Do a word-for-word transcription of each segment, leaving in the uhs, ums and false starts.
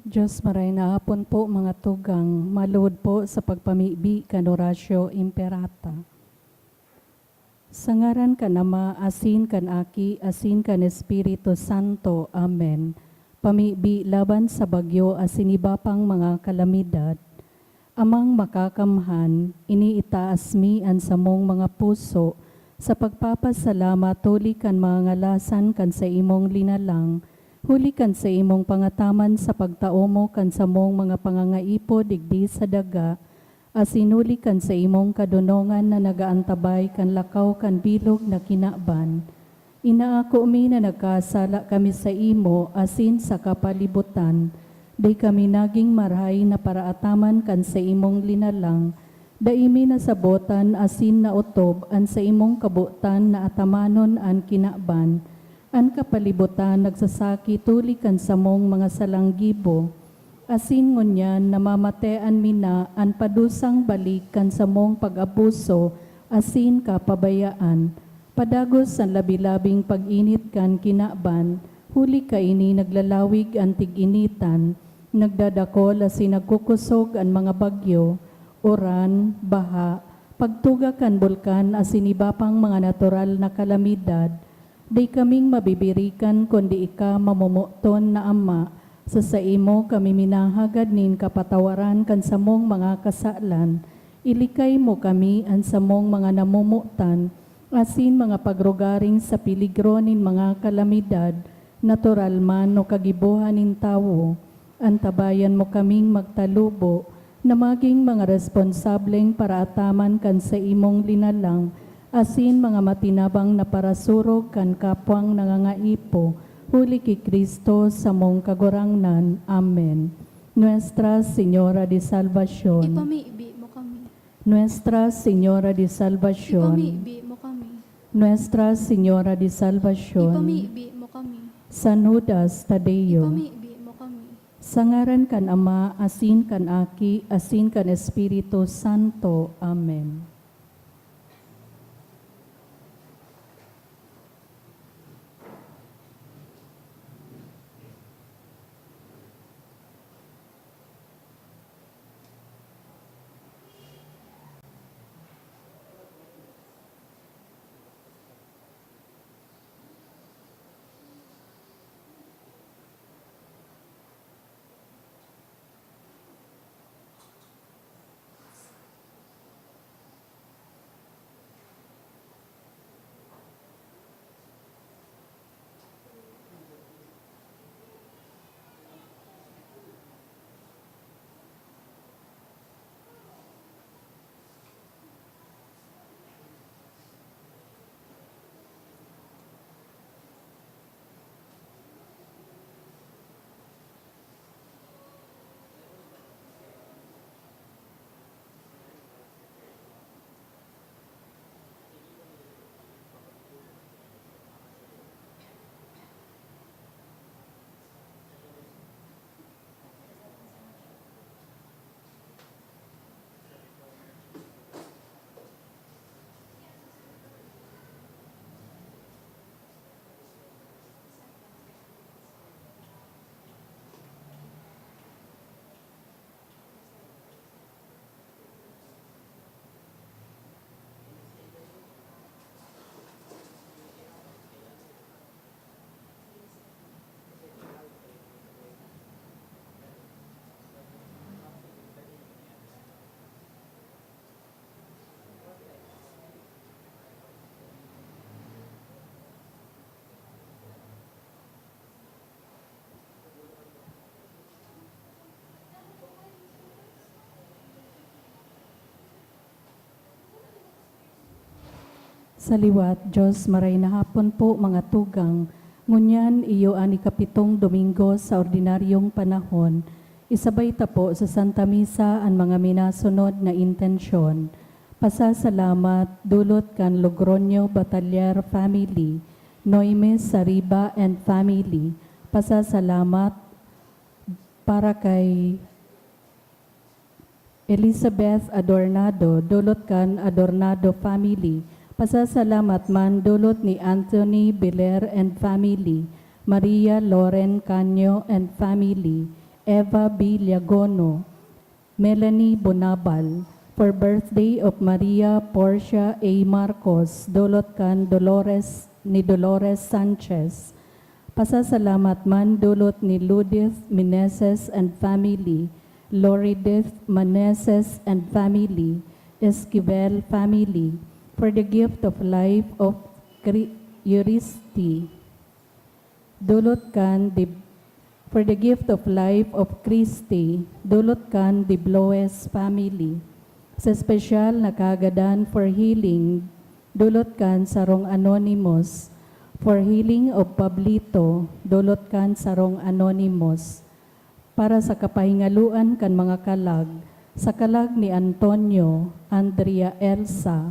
Diyos, maray na hapon po, mga tugang, maluhod po sa pagpamibi kan Oratio Imperata. Sa ngaran kan Ama, asin kan Aki, asin kan Espiritu Santo. Amen. Pamibi laban sa bagyo asin iba pang mga kalamidad. Amang Makakamhan, iniitaas mi an samong mga puso sa pagpapasalamat huli kan mga ngalasan kan saimong linalang, huli kan saimong pangataman sa pagtao mo kan samong mga pangangaipo digdi sa daga, asin huli kan saimong kadonongan na nag-aantabay kan lakaw kan bilog na kinaban. Inaako mi na nagkasala kami saimo asin sa kapalibutan. Dai kami nagin marahay na paraataman kan saimong linalang. Dai mi nasabotan asin naotob an saimong kabotan na atamanon an kinaban. An kapalibutan nagsasakit huli kan samong mga salang gibo. Asin ngunyan namamatean mi na an padusang balik kan samong pag-abuso asin kapabayaan. Padagos an labi-labing pag-init kan kinaban, huli kaini naglalawig an tig-initan, nagdadakol asin nagkukosog an mga bagyo, uran, baha, pagtuga kan bulkan asin iba pang mga natural na kalamidad. Dai kaming mabibirikan kundi ika, mamomoton na Ama. Sa saimo kami minahagad nin kapatawaran kan samong mga kasalan. Ilikay mo kami, an samong mga namomotan, asin mga pagrugaring sa peligro nin mga kalamidad, natural man o kagibohan nin tawo. Antabayan mo kaming magtalubo na magin mga responsableng paraataman kan saimong linalang asin mga matinabang na parasurog kan kapwang nangangaipo, huli ki Cristo samong Kagurangnan. Amen. Nuestra Señora de Salvacion. Ipamibi mo kami. Nuestra Señora de Salvacion. Ipamibi mo kami. Nuestra Señora de Salvacion. Ipamibi mo kami. San Judas Tadeo. Ipamibi mo kami. Sa ngaran kan Ama, asin kan Aki, asin kan Espiritu Santo. Amen. Sa liwat, Diyos, maray na hapon po, mga tugang. Ngunyan, iyo an ikapitong Domingo sa ordinaryong panahon. Isabay ta po sa Santa Misa an mga minasunod na intensyon. Pasasalamat, dulot kan Logroño Batalier family, Noime Sariba and family. Pasasalamat para kay Elizabeth Adornado, dulot kan Adornado family. Pasasalamat man, dulot ni Anthony Biller and family, Maria Loren Canio and family, Eva B. Liagono, Melanie Bonabal, for birthday of Maria Portia A. Marcos, dulot kan Dolores, ni Dolores Sanchez. Pasasalamat man dulot ni Ludith Meneses and family, Loridith Meneses and family, Esquivel family, for the gift of life of Cri-, Yuristi. Dulot kan di-, for the gift of life of Christy, dulot kan Dibloes family. Sa espesyal na kaagadan for healing, dulot kan sarong anonymous. For healing of Pablito, dulot kan sarong anonymous. Para sa kapahingaloan kan mga kalag, sa kalag ni Antonio, Andrea Elsa,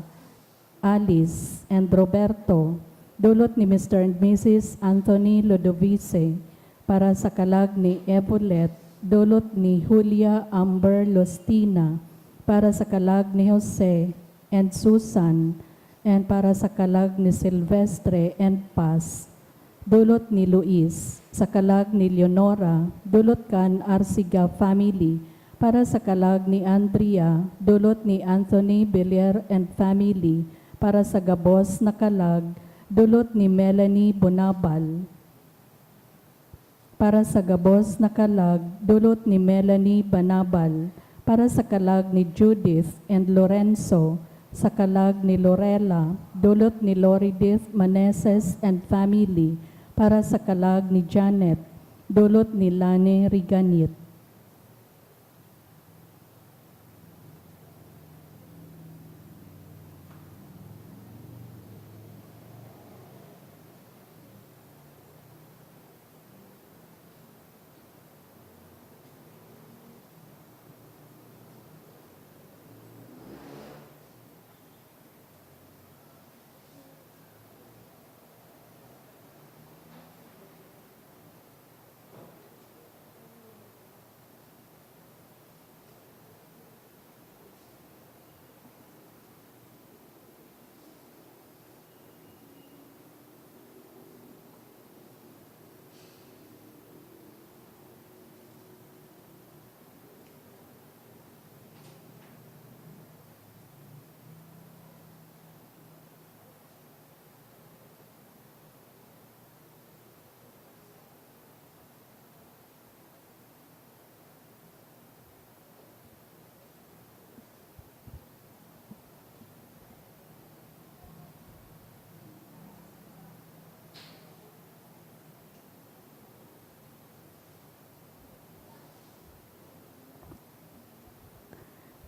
Alice, and Roberto, dulot ni Mister and Missus Anthony Lodovice, para sa kalag ni Evolet, dulot ni Julia Amber Lostina, para sa kalag ni Jose and Susan, and para sa kalag ni Silvestre and Paz, dulot ni Luis, sa kalag ni Leonora, dulot kan Arsiga family, para sa kalag ni Andrea, dulot ni Anthony Belier and family, para sa gabos na kalag, dulot ni Melanie Bonabal. Para sa gabos na kalag, dulot ni Melanie Banabal. Para sa kalag ni Judith and Lorenzo, sa kalag ni Lorela, dulot ni Loridith Maneses and family. Para sa kalag ni Janet, dulot ni Lani Riganit.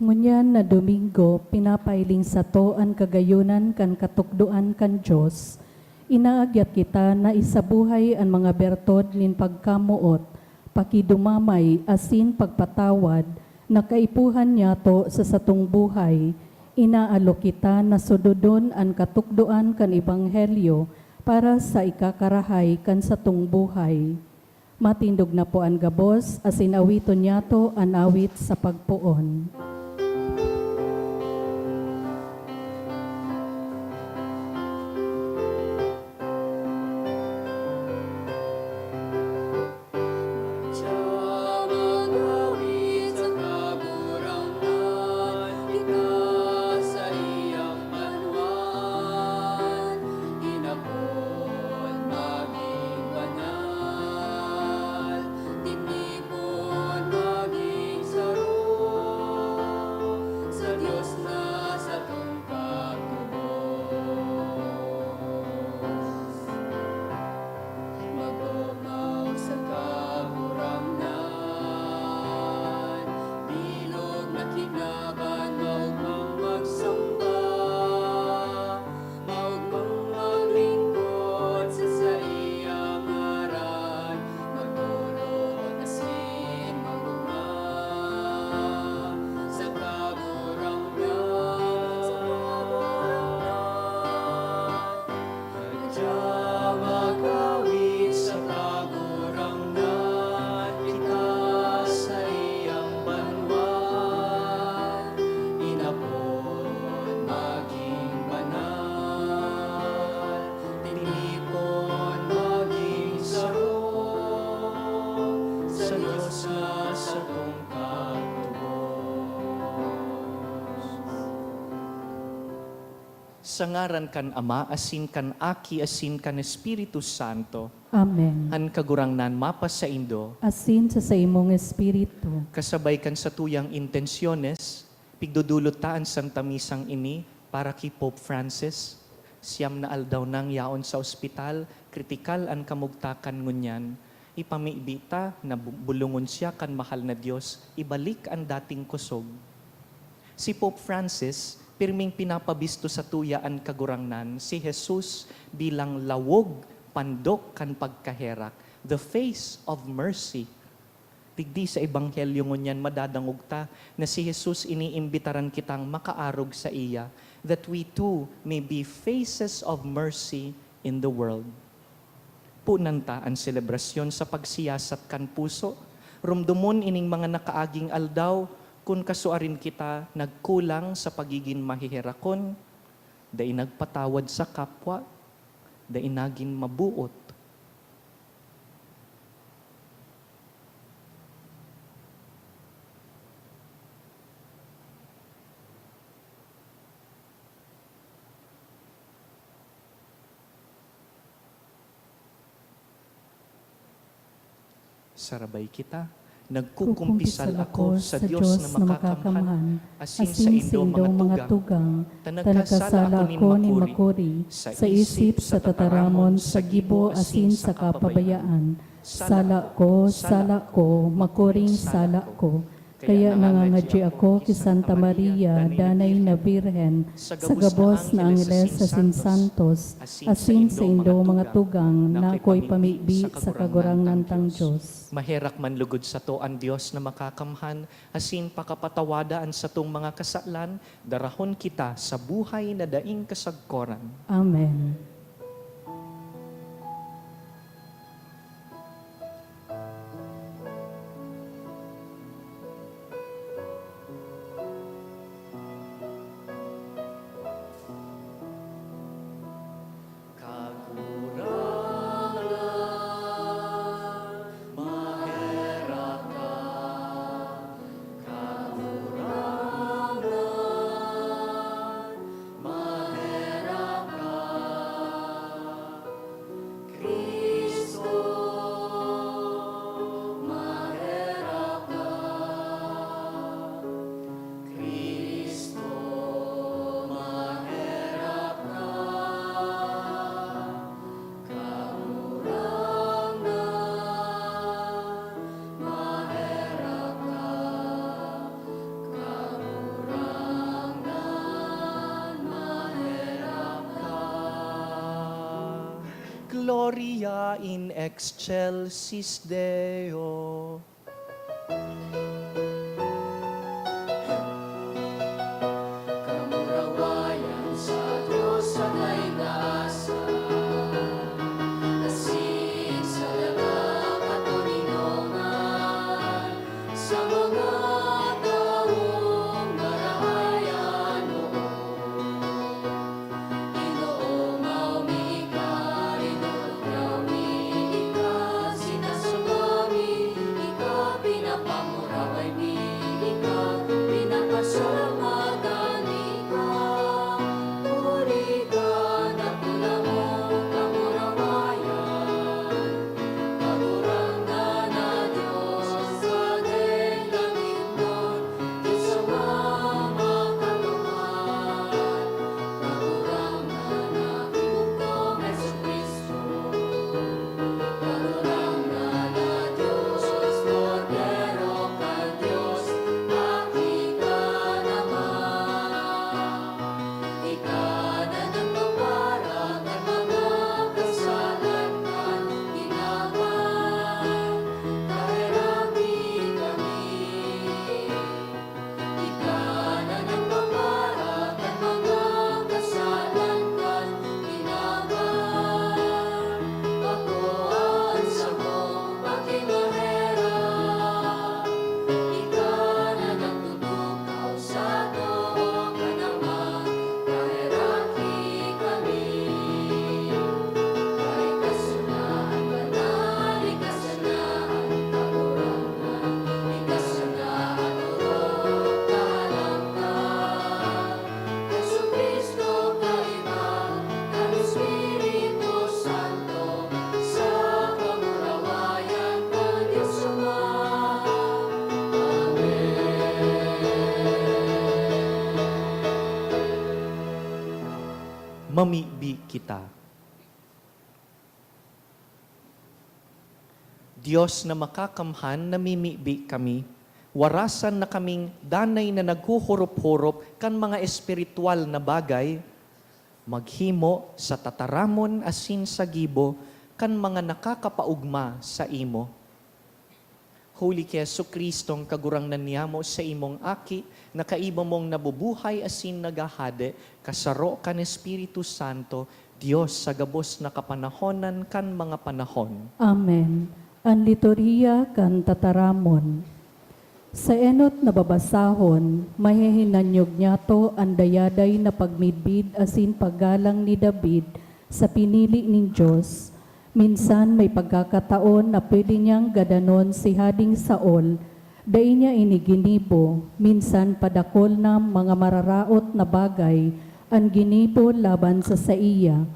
Ngunyan na Domingo, pinapahiling sato an kagayonan kan katukdoan kan Dios. Inaagyat kita na isabuhay an mga bertod nin pagkamoot, pakidumamay, asin pagpatawad na kaipuhan nyato sa satong buhay. Inaalok kita na sododon an katukdoan kan Ebanghelyo para sa ikakarahay kan satong buhay. Matindog na po an gabos, asin awiton nyato an awit sa pagpoon. Sa ngaran kan Ama, asin kan Aki, asin kan Espiritu Santo. Amen. An Kagurangnan mapasaindo. Asin sa saimong espiritu. Kasabay kan satuyang intensyones, pigdodolot ta an Santa Misang ini para ki Pope Francis. Siyam na aldaw nang yaon sa ospital, kritikal an kamugtakan ngunyan. Ipamibi ta na bu-, bulongon siya kan mahal na Dios, ibalik an dating kusog. Si Pope Francis, pirming pinapabisto satuya an Kagurangnan, si Jesus, bilang lawog, pandok kan pagkaherak, the face of mercy. Digdi sa Ebanghelyo ngunyan madadangog ta na si Jesus iniimbitaran kitang makaarog saiya, that we too may be faces of mercy in the world. Punan ta an selebrasyon sa pagsiyasat kan puso. Rumdomon ining mga nakaaging aldaw, kun kasuarin kita nagkulang sa pagigin maheherakon, dai nagpatawad sa kapwa, dai nagin mabuot. Sarabay kita. Nagkukumpisal ako sa Dios na makakamhan, asin sa indong mga tugang, ta nagkasala ako nin makuri, sa isip, sa tataramon, sa gibo, asin sa kapabayaan. Sala ko, sala ko, makuring sala ko. Kaya nangangadyi ako ki Santa Maria, Danay na Birhen, sa gabos na angheles asin santos, asin sa indong mga tugang na ako ipamibi sa Kagurangnan tang Dios. Maherak man lugod sato an Dios na makakamhan, asin pakapatawada an satong mga kasalan, darahon kita sa buhay na daing kasagkoran. Amen. Kagurangnan, maherak ka. Kagurangnan, maherak ka. Cristo, maherak ka. Cristo, maherak ka. Kagurangnan, maherak ka. Kagurangnan, maherak ka. Gloria in excelsis Deo. Kamurawayan sa Dios sa daing taas, asin sa daga katoninongan, sa mga tawong marahay an loob. Ginoo, mayo mi ika, rinurugyaw mi ika, sinasamba mi ika, Mamibi kita. Dios na makakamhan, namimibi kami. Warasan na kaming danay na naghuhurop-hurop kan mga espiritual na bagay, maghimo sa tataramon asin sa gibo kan mga nakakapaogma saimo. Huli ki Jesu-Cristong Kagurangnan niyamo, sa imong Aki, na kaiba mong nabubuhay asin naghahade, kasaro kan Espiritu Santo, Dios sa gabos na kapanahonan kan mga panahon. Amen. An Liturhiya kan Tataramon. Sa enot na babasahon, mahehinanyog niyato an dayaday na pagmidbid asin paggalang ni David sa pinili nin Dios. Minsan may pagkakataon na pwede niyang gadanon si Hading Saul, dai niya ini ginibo. Minsan padakul na mga mararaot na bagay an ginibo laban sa saiya.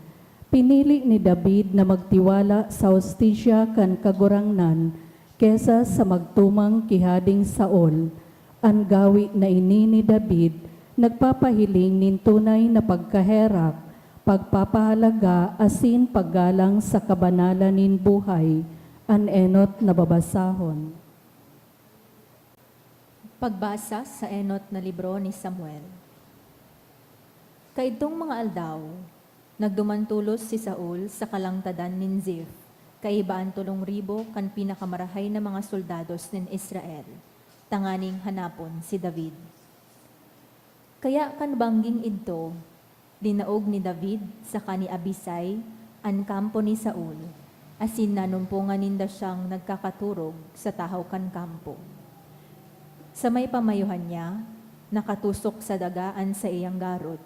Pinili ni David na magtiwala sa hustisya kan Kagurangnan kesa sa magtumang ki Hading Saul. An gawi na ini ni David nagpapahiling nin tunay na pagkaherak, pagpapahalaga asin paggalang sa kabanalan nin buhay, an enot na babasahon. Pagbasa sa enot na libro ni Samuel. Kaidtong mga aldaw, nagduman tolos si Saul sa kalangtadan nin Zif, kaiba an tolong ribo kan pinakamarahay na mga soldados nin Israel, tanganing hanapon si David. Kaya kan bangging idto, dinaog ni David saka ni Abisai an kampo ni Saul, asin nanumpongan ninda siyang nagkakaturog sa tahaw kan kampo. Sa may pamayohan niya, nakatusok sa daga an saiyang garod.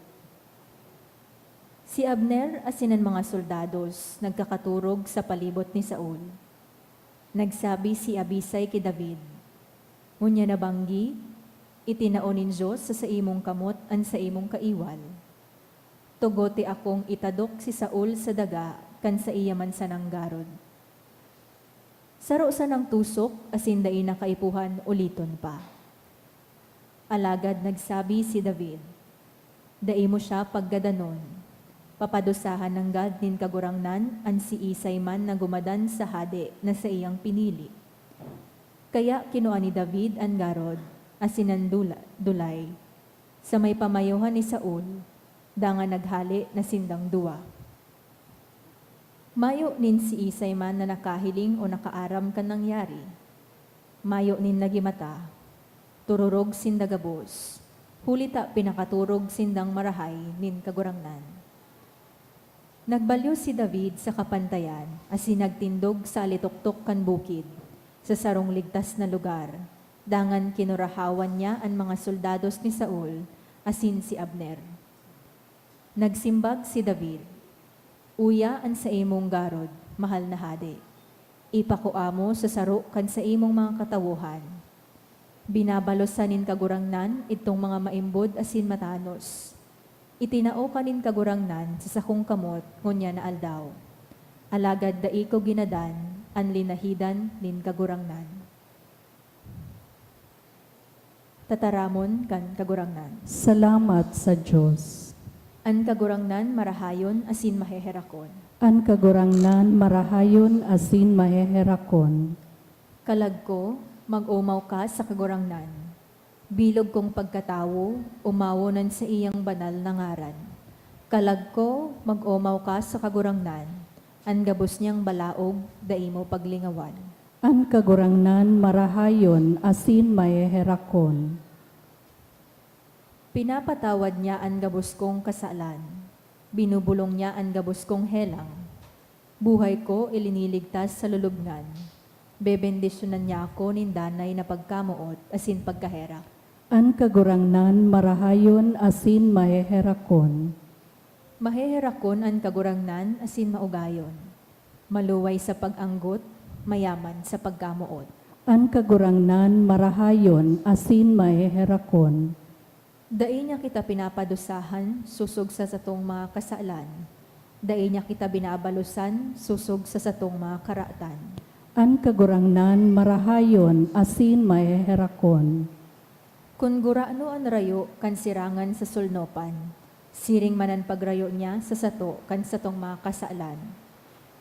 Si Abner asin an mga soldados nagkakaturog sa palibot ni Saul. Nagsabi si Abisai ki David, "Ngunyan na banggi, itinao nin Dios sa saimong kamot an saimong kaiwal. Tugote akong itadok si Saul sa daga kan saiya man sanang garod. Saro sanang tusok asin dai na kaipuhan uliton pa." Alagad nagsabi si David, "Dai mo siya paggadanon. Papadusahan nanggad nin Kagurangnan an siisay man na gumadan sa hade na saiyang pinili." Kaya kinua ni David an garod asin an dula-, dulay sa may pamayohan ni Saul, dangan naghale na sindang duwa. Mayo nin siisay man na nakahiling o nakaaram kan nangyari. Mayo nin nagimata. Tururog sinda gabos, huli ta pinakaturog sindang marahay nin Kagurangnan. Nagbalyo si David sa kapantayan asin nagtindog sa alitoktok kan bukid, sa sarong ligtas na lugar. Dangan kinurahawan niya an mga soldados ni Saul asin si Abner. Nagsimbag si David, "Uya an saimong garod, mahal na hade. Ipakua mo sa saro kan saimong mga katawohan. Binabalosan nin Kagurangnan idtong mga maimbod asin matanos. Itinao ka nin Kagurangnan sa sakong kamot ngunyan na aldaw. Alagad dai ko ginadan an linahidan nin Kagurangnan." Tataramon kan Kagurangnan. Salamat sa Dios. An Kagurangnan marahayon asin maheherakon. An Kagurangnan marahayon asin maheherakon. Kalag ko, mag-omaw ka sa Kagurangnan. Bilog kong pagkatawo, omawon an saiyang banal na ngaran. Kalag ko, mag-omaw ka sa Kagurangnan. An gabos niyang balaog, dai mo paglingawan. An Kagurangnan marahayon asin maheherakon. Pinapatawad niya an gabos kong kasalan. Binubulong niya an gabos kong helang. Buhay ko iliniligtas sa lulubngan. Bebendisyonan niya ako nin danay na pagkamoot asin pagkaherak. An Kagurangnan marahayon asin maheherakon. Maheherakon an Kagurangnan asin maugayon. Maluway sa pag-anggot, mayaman sa pagkamoot. An Kagurangnan marahayon asin maheherakon. Dai niya kita pinapadusahan sosog sa satong mga kasalan. Dai niya kita binabalosan sosog sa satong mga karatan. An Kagurangnan marahayon asin maheherakon. Kun gurano an rayo kan sirangan sa solnopan, Siring man an pagrayo niya sa sato kan satong mga kasalan.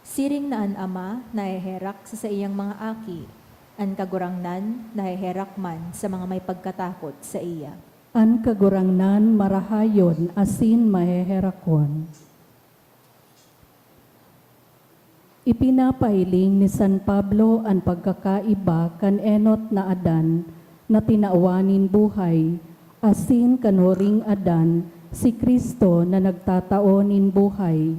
Siring na an Ama naheherak sa saiyang mga aki, an Kagurangnan naheherak man sa mga may pagkatakot saiya. An Kagurangnan marahayon asin maheherakon. Ipinapahiling ni San Pablo an pagkakaiba kan enot na Adan na tinawan nin buhay asin kan huring Adan, si Cristo na nagtatao nin buhay.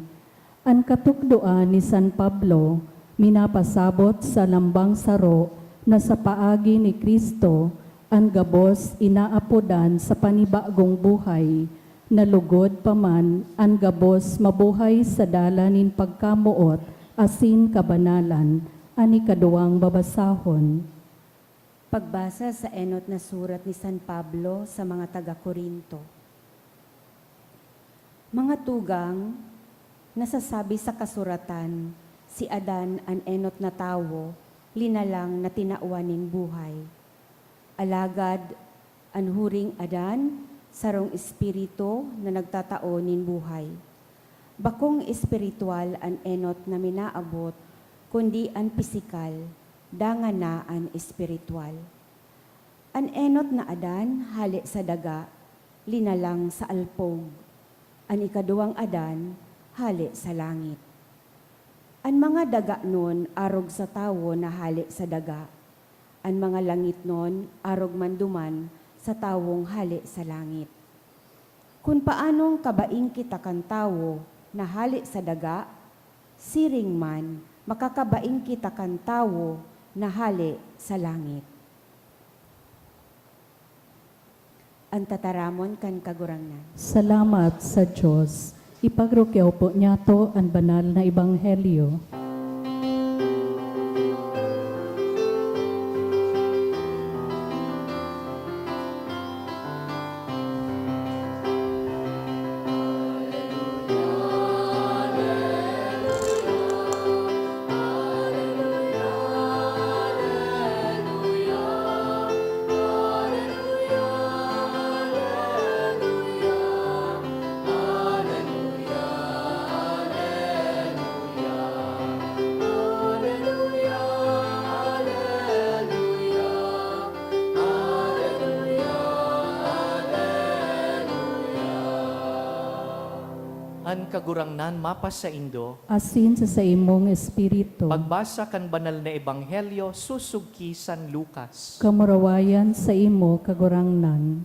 An katukdoan ni San Pablo minapasabot sa lambang saro na sa paagi ni Cristo an gabos inaapodan sa panibagong buhay, na lugod pa man an gabos mabuhay sa dalan nin pagkamoot asin kabanalan. An ikaduwang babasahon. Pagbasa sa enot na surat ni San Pablo sa mga taga Corinto. Mga tugang, nasasabi sa kasuratan, si Adan an enot na tawo, linalang na tinawan nin buhay. Alagad, an huring Adan, sarong espiritu na nagtatao nin buhay. Bakong espiritual an enot na minaabot, kundi an pisikal, dangan na an espiritual. An enot na Adan hale sa daga, linalang sa alpog. An ikaduwang Adan hale sa langit. An mga daganon arog sa tawo na hale sa daga. An mga langitnon arog man duman sa tawong hale sa langit. Kun paanong kabaing kita kan tawo na hale sa daga, siring man makakabaing kita kan tawo na hale sa langit. An tataramon kan Kagurangnan. Salamat sa Dios. Ipagrukyaw po niyato an banal na ebanghelyo. An Kagurangnan mapasaindo. Asin sa saimong espiritu. Pagbasa kan Banal na Ebanghelyo susog ki San Lucas. Kamurawayan saimo, Kagurangnan.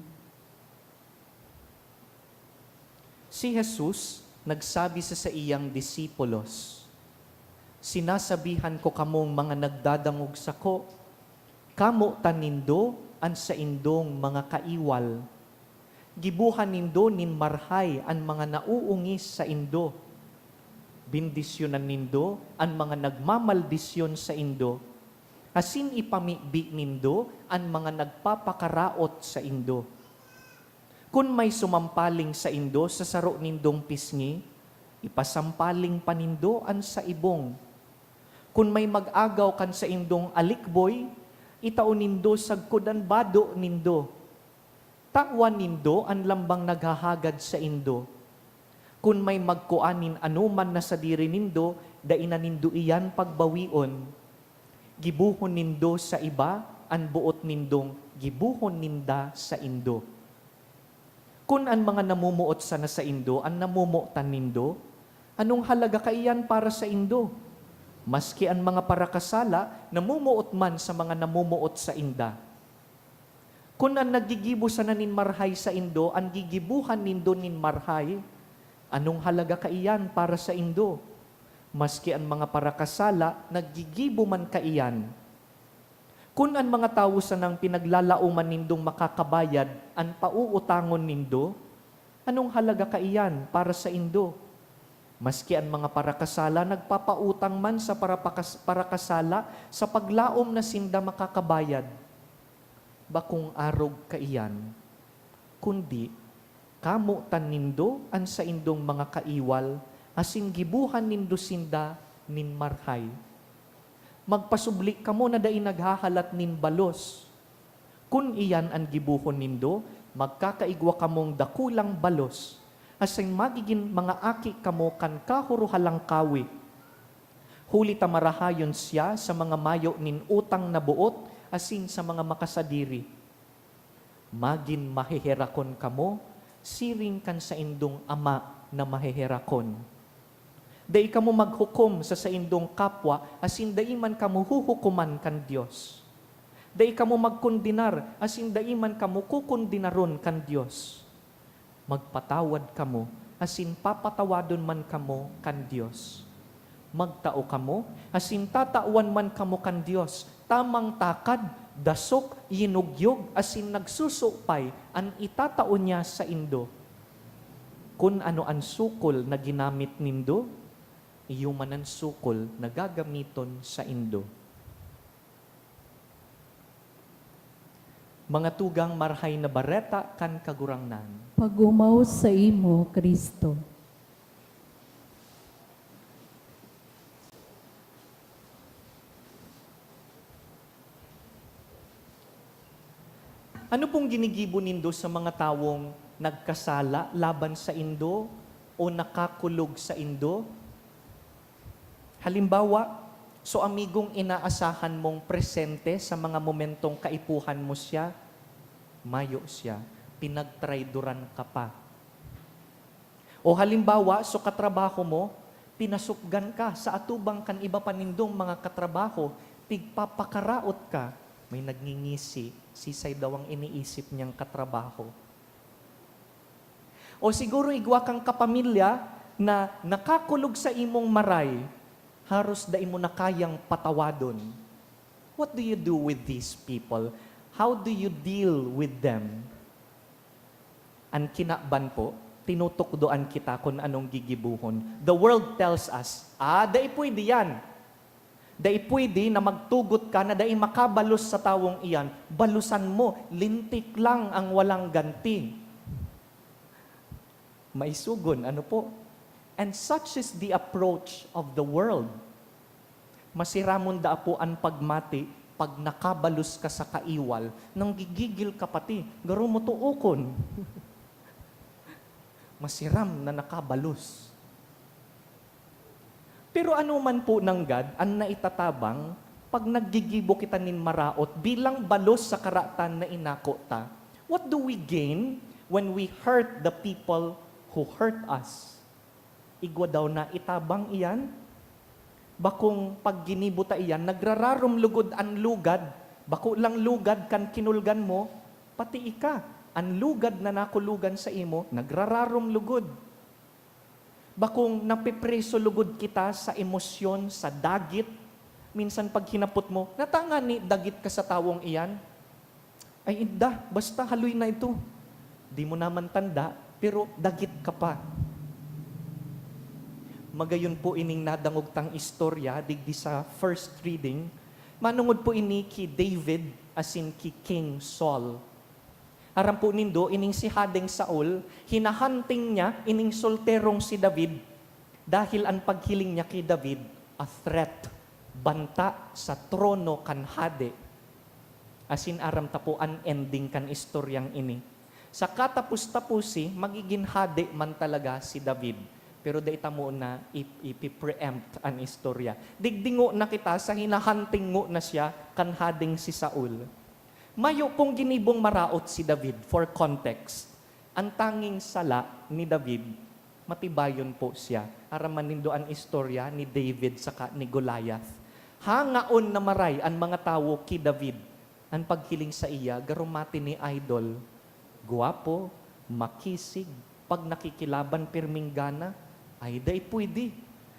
Si Jesus nagsabi sa saiyang disipulos, "Sinasabihan ko kamong mga nagdadangog sako, kamotan nindo an saindong mga kaiwal. Gibohan nindo nin marhay an mga nauungis saindo. Bendisyonan nindo an mga nagmamaldisyon saindo, asin ipamibi nindo an mga nagpapakaraot saindo. Kun may sumampaling saindo sa saro nindong pisngi, ipasampaling pa nindo an sa ibong. Kun may mag-agaw kan saindong alikboy, itao nindo sagkod an bado nindo. Tawan nindo an lambang naghahagad saindo. Kun may magkua nin anoman na sadiri nindo, dai na nindo iyan pagbawion. Gibohon nindo sa iba an boot nindong gibohon ninda saindo. Kun an mga namomoot sana saindo an namomotan nindo, anong halaga kaiyan para saindo? Maski an mga parakasala namomoot man sa mga namomoot sainda. Kun an naggigibo sana nin marhay saindo an gigibohan nindo nin marhay, anong halaga kaiyan para saindo? Maski an mga parakasala naggigibo man kaiyan. Kun an mga tawo sanang pinaglalaoman nindong makakabayad an pauutangon nindo, anong halaga kaiyan para saindo? Maski an mga parakasala nagpapautang man sa parapakas-, parakasala sa paglaom na sinda makakabayad. Bakong arog kaiyan, kundi kamotan nindo an saindong mga kaiwal asin gibohan nindo sinda nin marhay. Magpasubli kamo na dai naghahalat nin balos. Kun iyan an gibohon nindo, magkakaigwa kamong dakulang balos. asin magigin mga aki kamo kan Kahorohalangkawe. Huli ta marahayon siya sa mga mayo nin utang na boot asin sa mga makasadiri. Magin maheherakon kamo siring kan saindong Ama na maheherakon. Dai kamo maghukom sa saindong kapwa asin dai man kamo huhukoman kan Dios. Dai kamo magkondenar asin dai man kamo kokondenaron kan Dios. Magpatawad kamo, asin papatawadon man kamo kan Dios. Magtao kamo, asin tatawan man kamo kan Dios, tamang takad, dasok, yinugyog, asin nagsusupay an itatao niya saindo. Kun ano an sukol na ginamit nindo, iyo man an sukol na gagamiton saindo. Mga tugang, Marahay na Bareta kan Kagurangnan. Pag-omaw saimo, Cristo. Ano pong ginigibo nindo sa mga tawong nagkasala laban saindo o nakakulog saindo? Halimbawa, so amigong inaasahan mong presente sa mga momentong kaipuhan mo siya, mayo siya, pinagtrayduran ka pa. O halimbawa, so katrabaho mo, pinasupgan ka sa atubang kan iba pa nindong mga katrabaho, pigpapakaraot ka, may nagngingisi, sisay daw ang iniisip niyang katrabaho. O siguro igwa kang kapamilya na nakakulog sa imong maray, haros dai mo na kayang patawadon. What do you do with these people? How do you deal with them? An kinaban po, tinutukdoan kita kun anong gigibohon. The world tells us, "Ah, dai pwede yan." Dai pwede na magtugot ka na dai makabalos sa tawong iyan. Balusan mo, lintik lang ang walang ganti. Maisogon, ano po? And such is the approach of the world. Masiramon daa po an pagmati pag nakabalos ka sa kaiwal, nanggigigil ka pati, garo mo tuokon. Masiram na nakabalos. Pero ano man po nanggad an naitatabang pag naggigibo kita nin maraot bilang balos sa karatan na inako ta? What do we gain when we hurt the people who hurt us? Igwa daw na itabang iyan? Bakong pag ginibo ta iyan, nagrararom lugod an lugad. Bako lang lugad kan kinulgan mo, pati ika, an lugad na nakulugan saimo, nagrararom lugod. Bakong napipreso lugod kita sa emosyon, sa dagit. Minsan pag hinapot mo, "Nata ngani dagit ka sa tawong iyan?" "Ay, inda, basta haloy na ito." Di mo naman tanda, pero dagit ka pa. Magayon po ining nadangog tang istorya digdi sa first reading. Manungod po ini ki David asin ki King Saul. Aram po nindo, ining si Hadeng Saul, hinahunting niya ining solterong si David, dahil an paghiling niya ki David, a threat, banta sa trono kan hade. Asin aram ta po an ending kan istoryang ini. Sa katapos-taposi, magigin hade man talaga si David. Pero dai ta muna ip-, ipi-preempt an istorya. Digdi ngona kita sa hinahunting ngona siya kan hadeng si Saul. Mayo pong ginibong maraot si David, for context. An tanging sala ni David, matibayon po siya. Aram man nindo an istorya ni David saka ni Goliath. Hangaon na maray an mga tawo ki David. An paghiling saiya, garo mati ni idol. Gwapo, makisig, pag nakikilaban, pirming gana. Ay, dai pwede.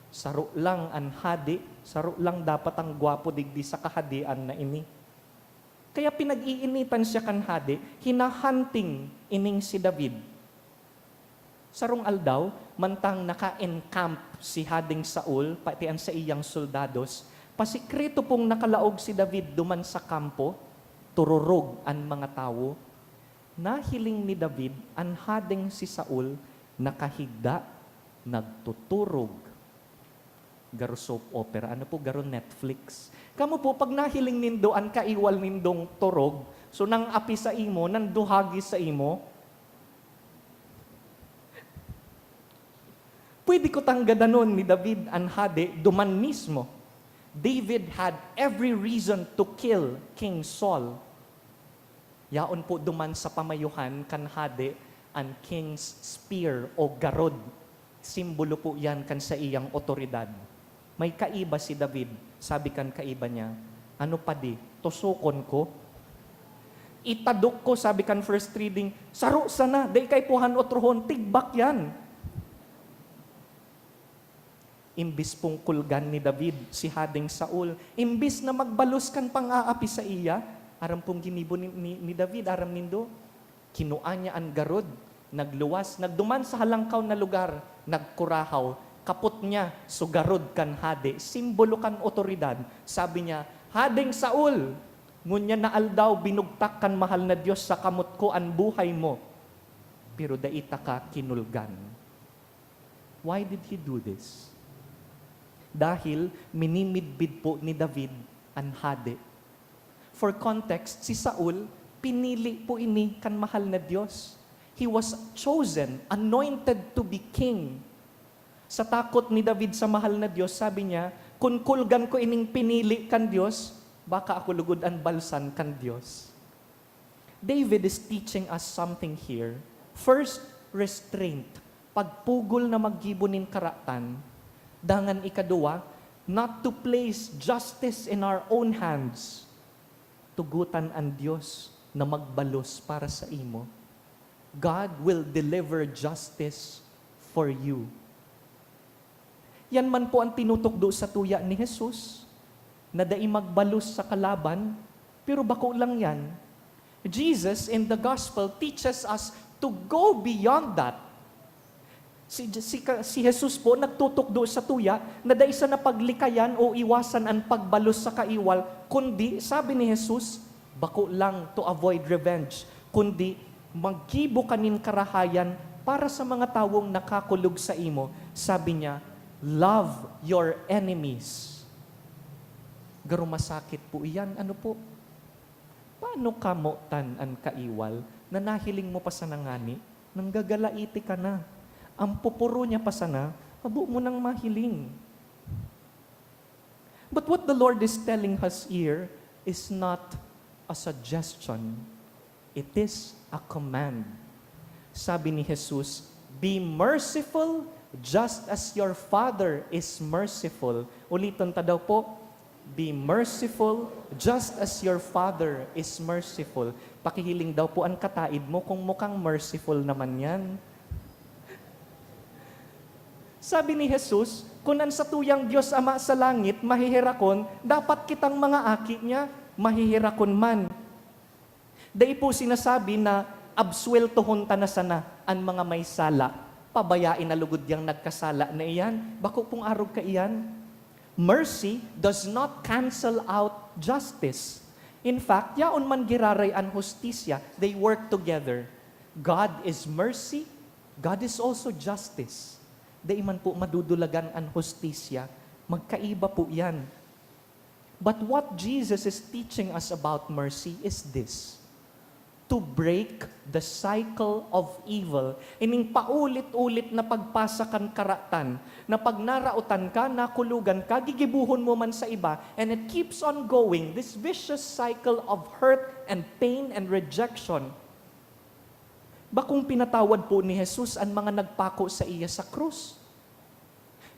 Saro lang an hade, saro lang dapat ang gwapo digdi sa kahadean na ini. Kaya pinag-iinitan siya kan hade, hinahunting ining si David. Sarong aldaw, mantang naka-encamp si Hadeng Saul, pati an saiyang soldados, pasikreto pong nakalaog si David duman sa kampo, tururog an mga tawo. Nahiling ni David an hadeng si Saul nakahigda, nagtuturog. Garo soap opera. Ano po, garo Netflix. Kamo po, pag nahiling nindo an kaiwal nindong turog, so nang api sa imo, nang duhagi sa imo, Pwede ko tanggadanon ni David an hade duman mismo. David had every reason to kill King Saul. Yaon po duman sa pamayuhan kan hade an king's spear o garod. Simbolo po yan kan saiyang otoridad. May kaiba si David. Sabi kan kaiba niya, "Ano pa di? Tusokon ko? Itadok ko," sabi kan first reading, "saro sana, dai kaipuhan otrohon, tigbak yan." Imbis pong kulgan ni David si Hadeng Saul, imbis na magbalos kan pang-aapi saiya, aram pong ginibo ni, ni, ni David, aram nindo? Kinua niya an garod, nagluwas, nagduman sa halangkaw na lugar, nagkurahaw, kapot niya so garod kan hade, simbolo kan otoridad. Sabi niya, "Hadeng Saul, ngunyan na aldaw binugtak kan mahal na Dios sa kamot ko an buhay mo, pero dai taka kinulgan." Why did he do this? Dahil minimidbid po ni David an hade. For context, si Saul, pinili po ini kan mahal na Dios. He was chosen, anointed to be king. Sa takot ni David sa mahal na Dios, sabi niya, "Kun kulgan ko ining pinili kan Dios, baka ako lugod an balsan kan Dios." David is teaching us something here. First, restraint, pagpugol na maggibo nin karatan. Dangan ikaduwa, not to place justice in our own hands. Tugotan an Dios na magbalos para sa imo. God will deliver justice for you. Yan man po ang tinutukdo sa tuya ni Jesus, na dai magbalos sa kalaban, pero bako lang yan. Jesus in the gospel teaches us to go beyond that. Si, si, si Jesus po nagtutukdo sa tuya na dai sana paglikayan o iwasan an pagbalos sa kaiwal, kundi, sabi ni Jesus, bako lang to avoid revenge, kundi maggibo ka nin karahayan para sa mga tawong nakakulog sa imo. Sabi niya, "Love your enemies." Garo masakit po iyan. Ano po? Paano kamotan an kaiwal na nahiling mo pa sana ngani? Nanggagalaiti ka na. Ang pupuro niya pa sana, habo mo nang mahiling. But what the Lord is telling us here is not a suggestion. It is a command. Sabi ni Jesus, "Be merciful just as your Father is merciful." Uliton ta daw po, "Be merciful just as your Father is merciful." Pakihiling daw po an kataid mo kung mukhang merciful naman yan. Sabi ni Jesus, "Kun an satuyang Dios Ama sa langit maheherakon, dapat kitang mga aki niya maheherakon man." Dai po sinasabi na absuweltohon ta na sana an mga may sala. Pabayae na lugod yang nagkasala na iyan. Bako pong arog kaiyan. Mercy does not cancel out justice. In fact, yaon man giraray an hustisya, they work together. God is mercy, God is also justice. Dai man po madudulagan an hustisya, magkaiba po iyan. But what Jesus is teaching us about mercy is this: to break the cycle of evil. Ining paulit-ulit na pagpasa kan karatan, na pag naraotan ka, nakulugan ka, gigibuhon mo man sa iba, and it keeps on going, this vicious cycle of hurt and pain and rejection. Bakong pinatawad po ni Jesus an mga nagpako saiya sa krus.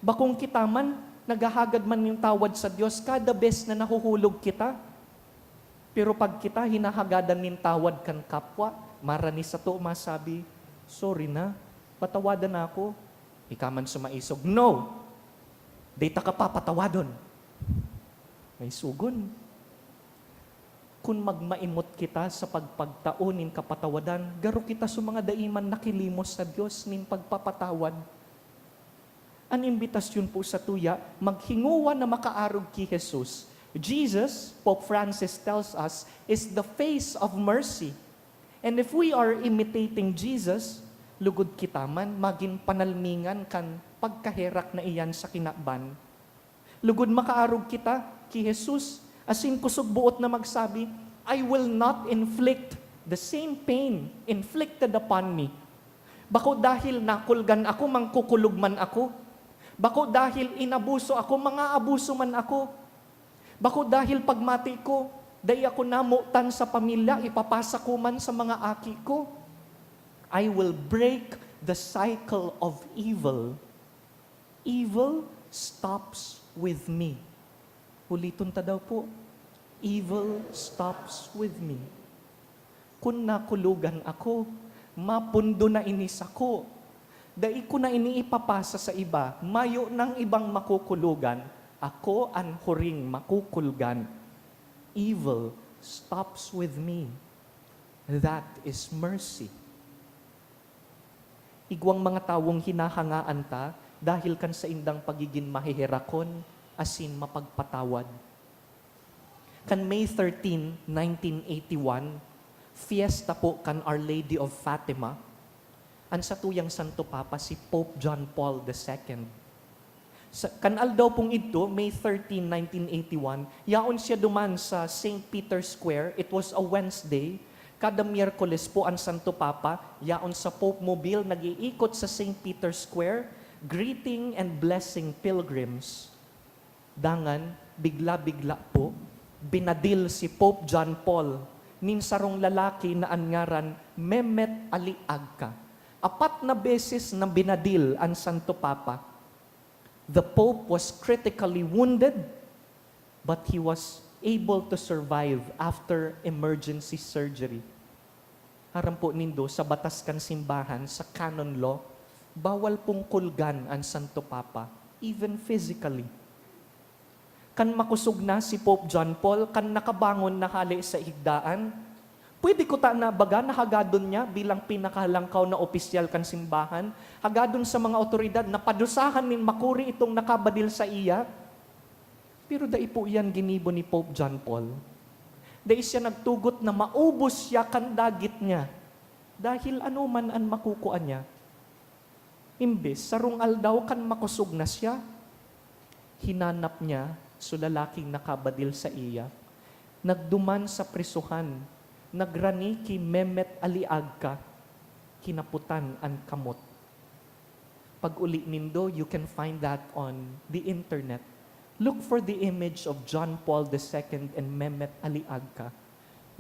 Bakong kita man, naghahagad man nin tawad sa Dios kada bes na nahuhulog kita. Pero pag kita hinahagadan nin tawad kan kapwa, marani sato masabi, "Sorry na, patawadan ako." Ika man sumaisog, "No! Dai taka papatawadon." May sugon. Kun magmaimot kita sa pagpagtao nin kapatawadan, garo kita sa mga dai man nakilimos sa Dios nin pagpapatawad. An imbitasyon po sa tuya, maghingowa na makaarog ki Jesus. Jesus, Pope Francis tells us, is the face of mercy. And if we are imitating Jesus, lugod kita man magin panalmingan kan pagkaherak na iyan sa kinaban. Lugod makaarog kita ki Jesus, asin kusog boot na magsabi, "I will not inflict the same pain inflicted upon me." Bako dahil nakulgan ako, mangkukulog man ako. Bako dahil inabuso ako, mangaabuso man ako. Bako dahil pagmati ko, dai ako namotan sa pamilya, ipapasa ko man sa mga aki ko. I will break the cycle of evil. Evil stops with me. Uliton ta daw po. Evil stops with me. Kun nakulogan ako, mapundo na ini sako. Dai ko na ini ipapasa sa iba. Mayo nang ibang makukulogan. Ako an huring makukulgan. Evil stops with me. That is mercy. Igwang mga tawong hinahangaan ta dahil kan saindang pagigin maheherakon asin mapagpatawad. Kan May thirteen, nineteen eighty-one, fiesta po kan Our Lady of Fatima, an satuyang Santo Papa, si Pope John Paul the Second. Sa, kan aldaw pong idto, May thirteen, nineteen eighty-one, yaon siya duman sa Saint Peter's Square. It was a Wednesday. Kada Miyerkules po an Santo Papa, yaon sa Pope Mobile, nag-iikot sa Saint Peter's Square, greeting and blessing pilgrims. Dangan, bigla-bigla po, binadil si Pope John Paul nin sarong lalaki na an ngaran Mehmet Ali Agca. Apat na beses na binadil an Santo Papa. The Pope was critically wounded, but he was able to survive after emergency surgery. Aram po nindo, sa batas kan simbahan, sa canon law, bawal pong kulgan an Santo Papa, even physically. Kan makosog na si Pope John Paul, kan nakabangon na hale sa higdaan, pwede kuta na baga na hagadon niya bilang pinakahalangkaw na opisyal kan simbahan, hagadon sa mga awtoridad na padusahan nin makuri itong nakabadil saiya? Pero dai po iyan ginibo ni Pope John Paul. Dai siya nagtugot na maubos siya kan dagit niya, dahil ano man an makukua niya. Imbes, sarong aldaw kan makosog na siya, hinanap niya so lalaking nakabadil saiya, nagduman sa prisohan, nagrani ki Mehmet Ali Agca, kinaputan an kamot. Pag-uli nindo, you can find that on the internet. Look for the image of John Paul the Second and Mehmet Ali Agca.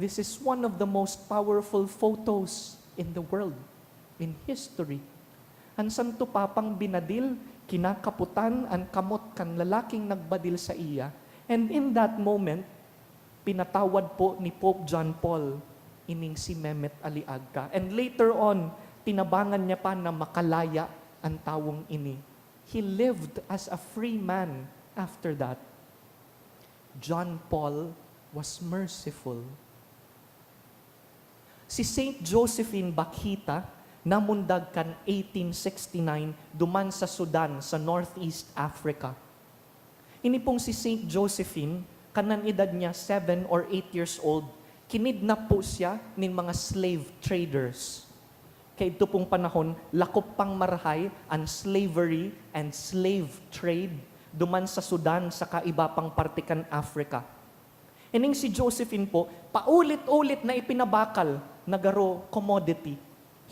This is one of the most powerful photos in the world, in history. An Santo Papang binadil, kinakaputan an kamot kan lalaking nagbadil saiya, and in that moment, pinatawad po ni Pope John Paul ining si Mehmet Ali Agca. And later on, tinabangan niya pa na makalaya an tawong ini. He lived as a free man after that. John Paul was merciful. Si Saint Josephine Bakhita namundag kan eighteen sixty-nine duman sa Sudan, sa Northeast Africa. Ini pong si Saint Josephine, kanan edad niya seven or eight years old, kinidnap po siya nin mga slave traders. Kaidto pong panahon, lakop pang marahay an slavery and slave trade duman sa Sudan saka iba pang parte kan Africa. Ining si Josephine po, paulit-ulit na ipinabakal na garo commodity,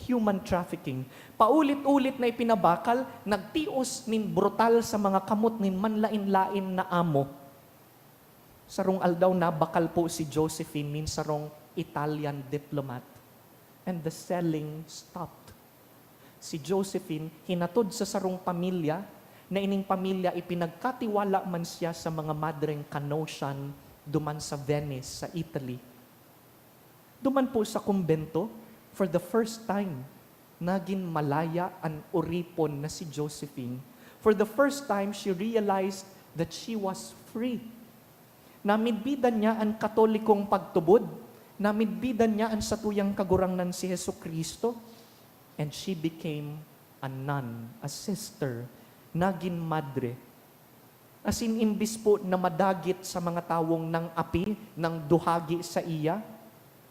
human trafficking. Paulit-ulit na ipinabakal, nagtios nin brutal sa mga kamot nin manlain-lain na amo. Sarong aldaw, nabakal po si Josephine nin sarong Italian diplomat, and the selling stopped. Si Josephine hinatod sa sarong pamilya na ining pamilya ipinagkatiwala man siya sa mga madreng Canossian duman sa Venice, sa Italy. Duman po sa kumbento, for the first time, nagin malaya an oripon na si Josephine. For the first time, she realized that she was free. Namidbidan niya an Katolikong pagtubod. Namidbidan niya an satuyang Kagurangnan si Jesu-Cristo. And she became a nun, a sister. Nagin madre. Asin imbis po na madagit sa mga tawong nang-api, nangduhagi saiya,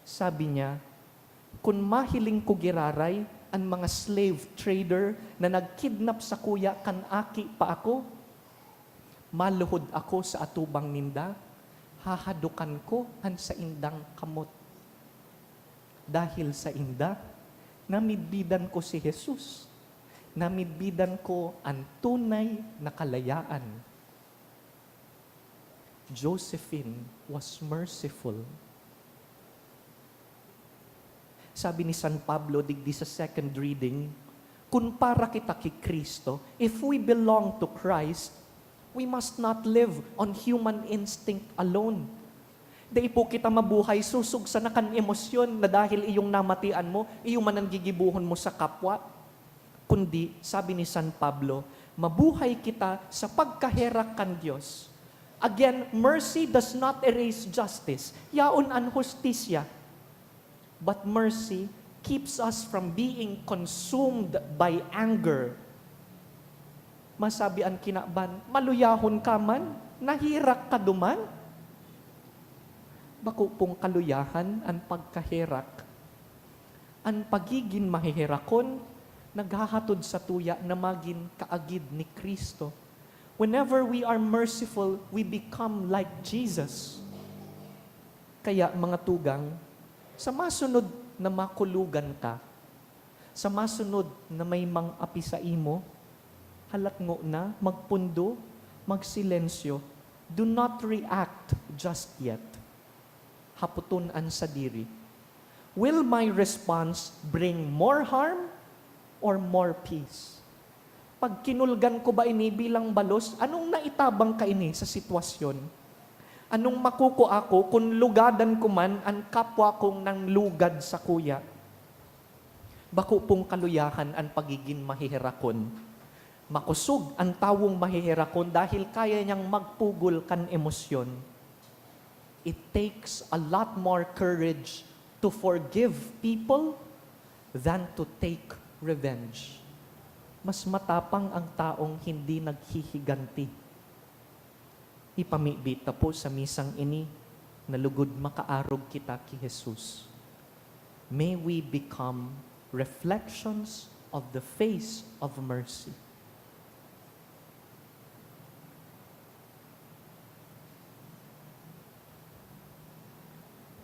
sabi niya, "Kun mahiling ko giraray an mga slave trader na nagkidnap sakuya kan aki pa ako, maluhod ako sa atubang ninda, hahadokan ko an saindang kamot. Dahil sainda, namidbidan ko si Jesus. Namidbidan ko an tunay na kalayaan. Josephine was merciful. Sabi ni San Pablo digdi sa second reading, "Kun para kita ki Cristo, if we belong to Christ, we must not live on human instinct alone." Dai po kita mabuhay sosog sana kan emosyon na dahil iyong namatian mo, iyo man an gigibohon mo sa kapwa. Kundi, sabi ni San Pablo, mabuhay kita sa pagkaherak kan Dios. Again, mercy does not erase justice. Yaon an hustisya. But mercy keeps us from being consumed by anger. Masabi an kinaban, "Maluyahon ka man? Naherak ka duman?" Bako pong kaluyahan an pagkaherak. An pagigin maheherakon naghahatod satuya na magin kaagid ni Cristo. Whenever we are merciful, we become like Jesus. Kaya, mga tugang, sa masunod na makulogan ka, sa masunod na may mang-api saimo, halatngo na, magpundo, magsilensyo, do not react just yet. Hapoton an sadiri, "Will my response bring more harm or more peace?" Pag kinulgan ko ba ini bilang balos, anong naitabang kaini sa sitwasyon? Anong makukua ko kun lugadan ko man an kapwa kong nanglugad sakuya? Bako pong kaluyahan an pagigin maheherakon. Makosog an tawong maheherakon dahil kaya niyang magpugol kan emosyon. It takes a lot more courage to forgive people than to take revenge. Mas matapang ang taong hindi naghihiganti. Ipamibi ta po sa misang ini na lugod makaarog kita ki Jesus. May we become reflections of the face of mercy.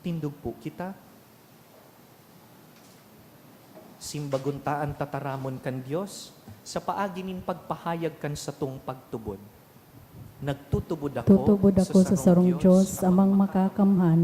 Tindog po kita. Simbagon ta an tataramon kan Dios sa paagi nin pagpahayag kan satong pagtubod. Nagtutubod ako Tutubod ako sa sa sarong sarong Dios, Dios, Amang Amang Makakamhan,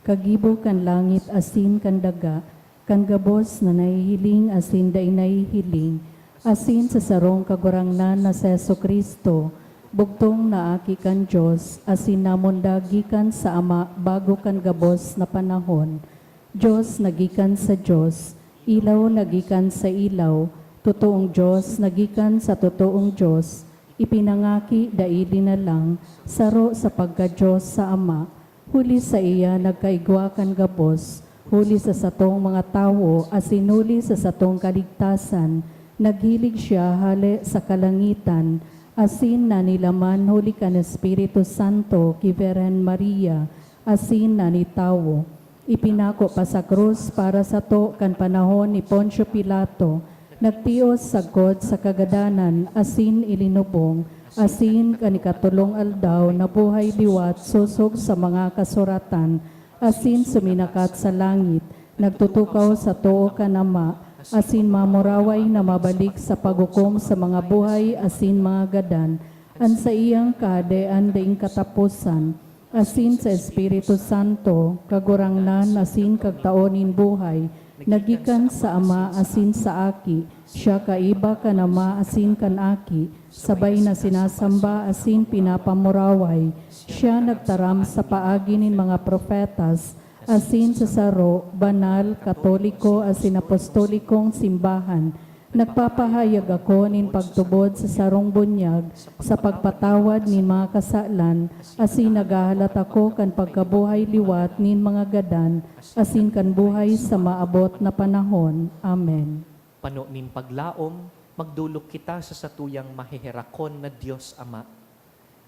kagibo kan langit asin kan daga, kan gabos na nahihiling asin dai nahihiling, asin sa sarong Kagurangnan na si Jesu-Cristo, bugtong na Aki kan Dios, asin namundag gikan sa Ama bago kan gabos na panahon. Dios na gikan sa Dios, ilaw na gikan sa ilaw, totoong Dios na gikan sa totoong Dios, ipinangaki dai linalang, saro sa pagka-Dios sa Ama. Huli saiya nagkaigwa kan gabos, huli sa satong mga tawo, asin huli sa satong kaligtasan, naghilig siya hale sa kalangitan, asin nanilaman huli kan Espiritu Santo ki Birhen Maria, asin nanitawo. Ipinako pa sa krus para sato kan panahon ni Poncio Pilato, nagtios sagkod sa kagadanan asin ilinubong, asin kan ikatolong aldaw nabuhay liwat sosog sa mga kasuratan, asin suminakat sa langit, nagtutukaw sa too kan Ama, asin mamuraway na mabalik sa paghukom sa mga buhay asin mga gadan. An saiyang Kahadean daing kataposan, asin sa Espiritu Santo, Kagurangnan asin Kagtao nin buhay, na gikan sa Ama asin sa Aki, siya kaiba kan Ama asin kan Aki, sabay na sinasamba asin pinapamuraway. Siya nagtaram sa paagi nin mga propetas, asin sa saro, banal, katoliko asin apostolikong simbahan. Nagpapahayag ako nin pagtubod sa sarong bunyag sa pagpatawad nin mga kasalan, asin naghahalat ako kan pagkabuhay liwat nin mga gadan, asin kan buhay sa maabot na panahon. Amen. Pano nin paglaom, magdolok kita sa satuyang maheherakon na Dios Ama.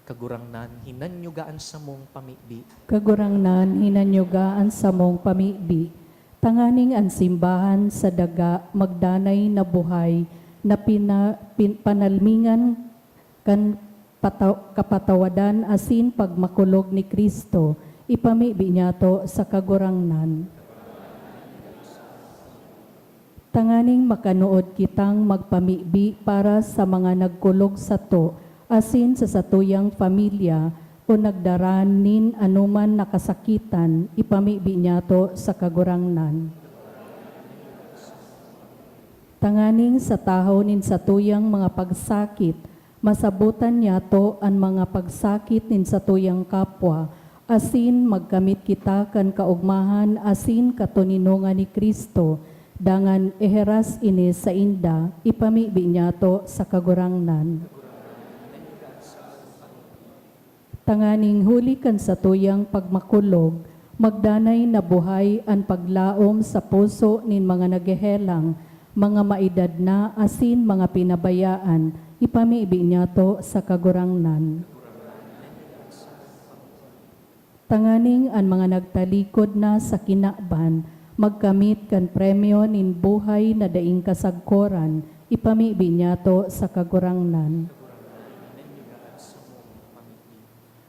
Kagurangnan, hinanyuga an samong pamibi. Kagurangnan, hinanyuga an samong pamibi, tanganing an simbahan sa daga magdanay na buhay na pina-, pin-, panalmingan kan pata-, kapatawadan asin pagmakulog ni Cristo. Ipamibi niyato sa Kagurangnan. Tanganing makanood kitang magpamibi para sa mga nagkulog sato asin sa satuyang pamilya o nagdara nin anoman na kasakitan, ipamibi niyato sa Kagurangnan. Tanganing sa tahaw nin satuyang mga pagsakit, masabotan niyato an mga pagsakit nin satuyang kapwa, asin magkamit kita kan kaogmahan asin katoninongan ni Cristo, dangan iheras ini sainda, ipamibi niyato sa Kagurangnan. Tanganing huli kan satuyang pagmakulog, magdanay na buhay an paglaom sa puso nin mga naghehelang, mga maedad na asin mga pinabayaan, ipamibi niyato sa Kagurangnan. Tanganing an mga nagtalikod na sa kinaban magkamit kan premyo nin buhay na daing kasagkoran, ipamibi niyato sa Kagurangnan.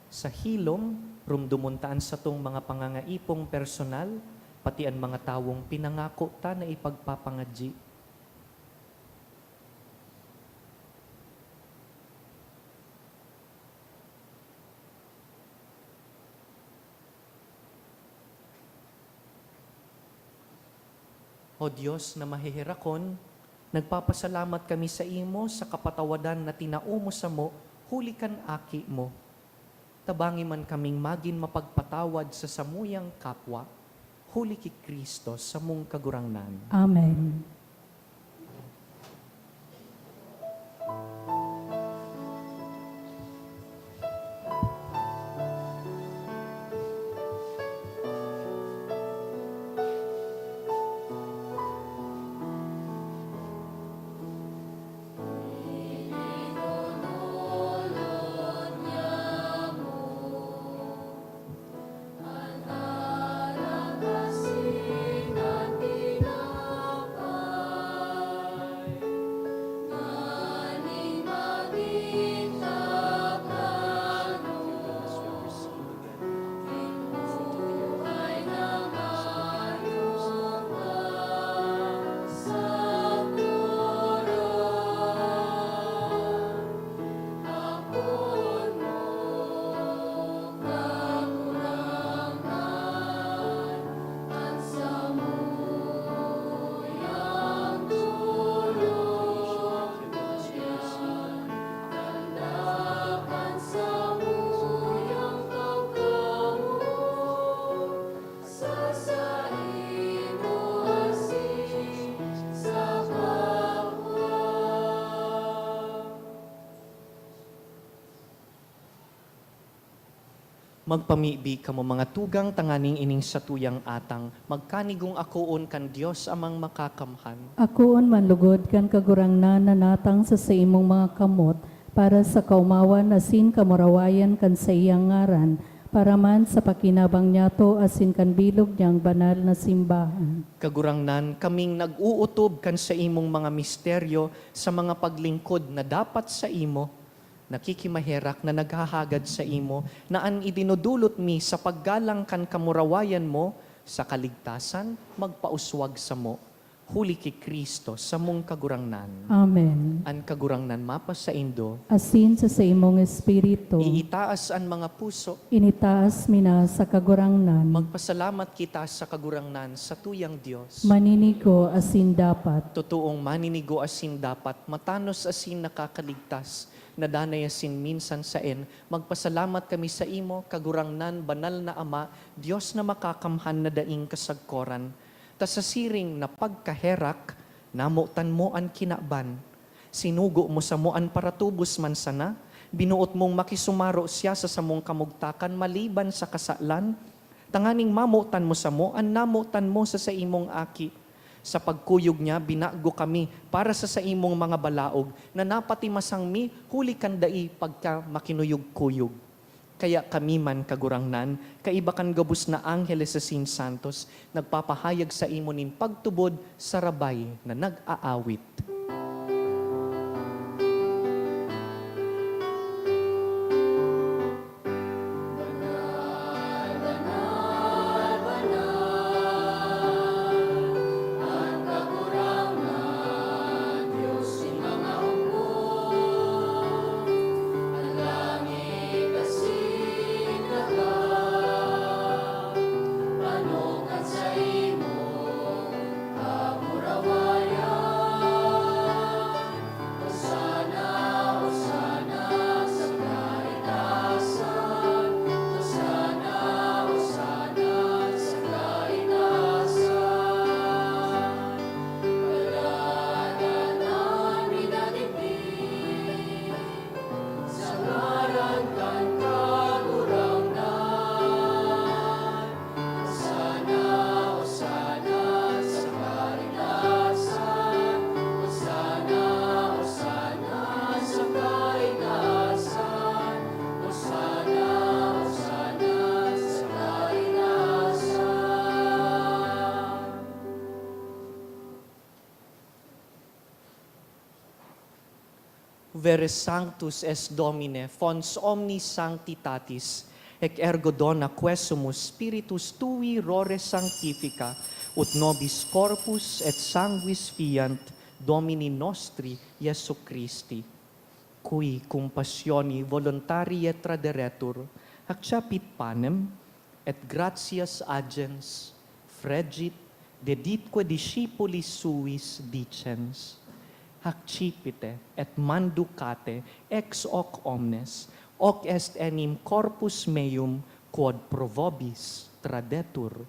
Sa hilom, rumdomon ta an satong mga pangangaipong personal, pati an mga tawong pinangako ta na ipagpapangadyi. O Dios na maheherakon, nagpapasalamat kami saimo sa kapatawadan na tinao mo samo huli kan Aki mo. Tabangi man kaming magin mapagpatawad sa samuyang kapwa, huli ki Cristo, samong Kagurangnan. Amen. Magpamibi kamo, mga tugang, tanganing ining satuyang atang magkanigong akoon kan Dios Amang Makakamhan. Akoon man lugod kan Kagurangnan na natang sa saimong mga kamot, para sa kaomawan asin kamurawayan kan saiyang ngaran, para man sa pakinabang niyato asin kan bilog niyang banal na simbahan. Kagurangnan, kaming nag-ootob kan saimong mga misteryo sa mga paglingkod na dapat saimo. Nakikimaherak na naghahagad saimo na an idinodolot mi sa paggalang kan kamurawayan mo sa kaligtasan magpauswag samo, huli ki Cristo, samong Kagurangnan. Amen. An Kagurangnan mapasaindo. Asin sa saimong espiritu. Iitaas an mga puso. Initaas mi na sa Kagurangnan. Magpasalamat kita sa Kagurangnan, satuyang Dios. Maninigo asin dapat. Totoong maninigo asin dapat, matanos asin nakakaligtas, na danay asin minsan saen, magpasalamat kami saimo, Kagurangnan, Banal na Ama, Dios na Makakamhan na daing kasagkoran. Ta sa siring na pagkaherak, namotan mo an kinaban. Sinugo mo samo an paratubos man sana, binoot mong makisumaro siya sa samong kamugtakan maliban sa kasalan, tanganing mamotan mo samo an namotan mo sa saimong Aki. Sa pagkuyog niya, binago kami para sa saimong mga balaog na napatimasang mi huli kan dai pagkamakinuyog-kuyog. Kaya kami man, Kagurangnan, kaiba kan gabos na angheles asin santos, nagpapahayag saimo nin pagtubod sa rabay na nag-aawit. Vere sanctus es Domine, fons omni sanctitatis, ec ergo dona quesumus Spiritus tui rore sanctifica, ut nobis corpus et sanguis fiant Domini nostri Jesu Christi. Cui cum passioni voluntarie traderetur, accepit panem, et gratias agens, fregit, deditque discipulis suis dicens. Accipite et manducate ex hoc omnes, hoc est enim corpus meum quod pro vobis tradetur.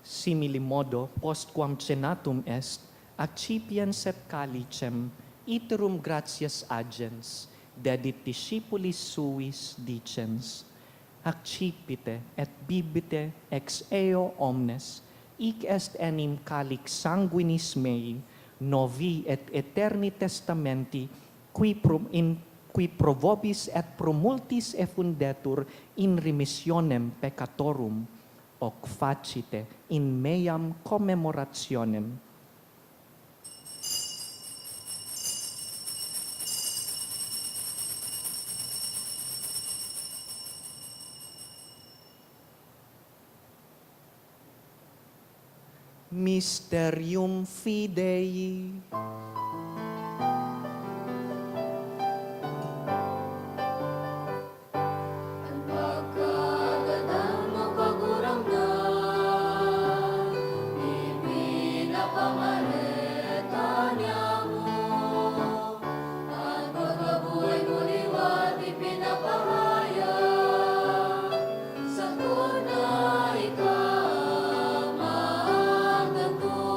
Simili modo, postquam cenatum est, accipiens et calicem, iterum gratias agens, dedit discipulis suis dicens. Accipite et bibite ex eo omnes, hic est enim calix sanguinis mei, novi et aeterni testamenti, qui pro, in, qui pro vobis et pro multis effundetur in remissionem peccatorum, hoc facite in meam commemorationem. Mysterium Fidei. An pagkagadan mo, Kagurangnan, ipinapamareta niamo. An pagkabuhay mo liwat ipinapahayag, sagkod na ika magdatong.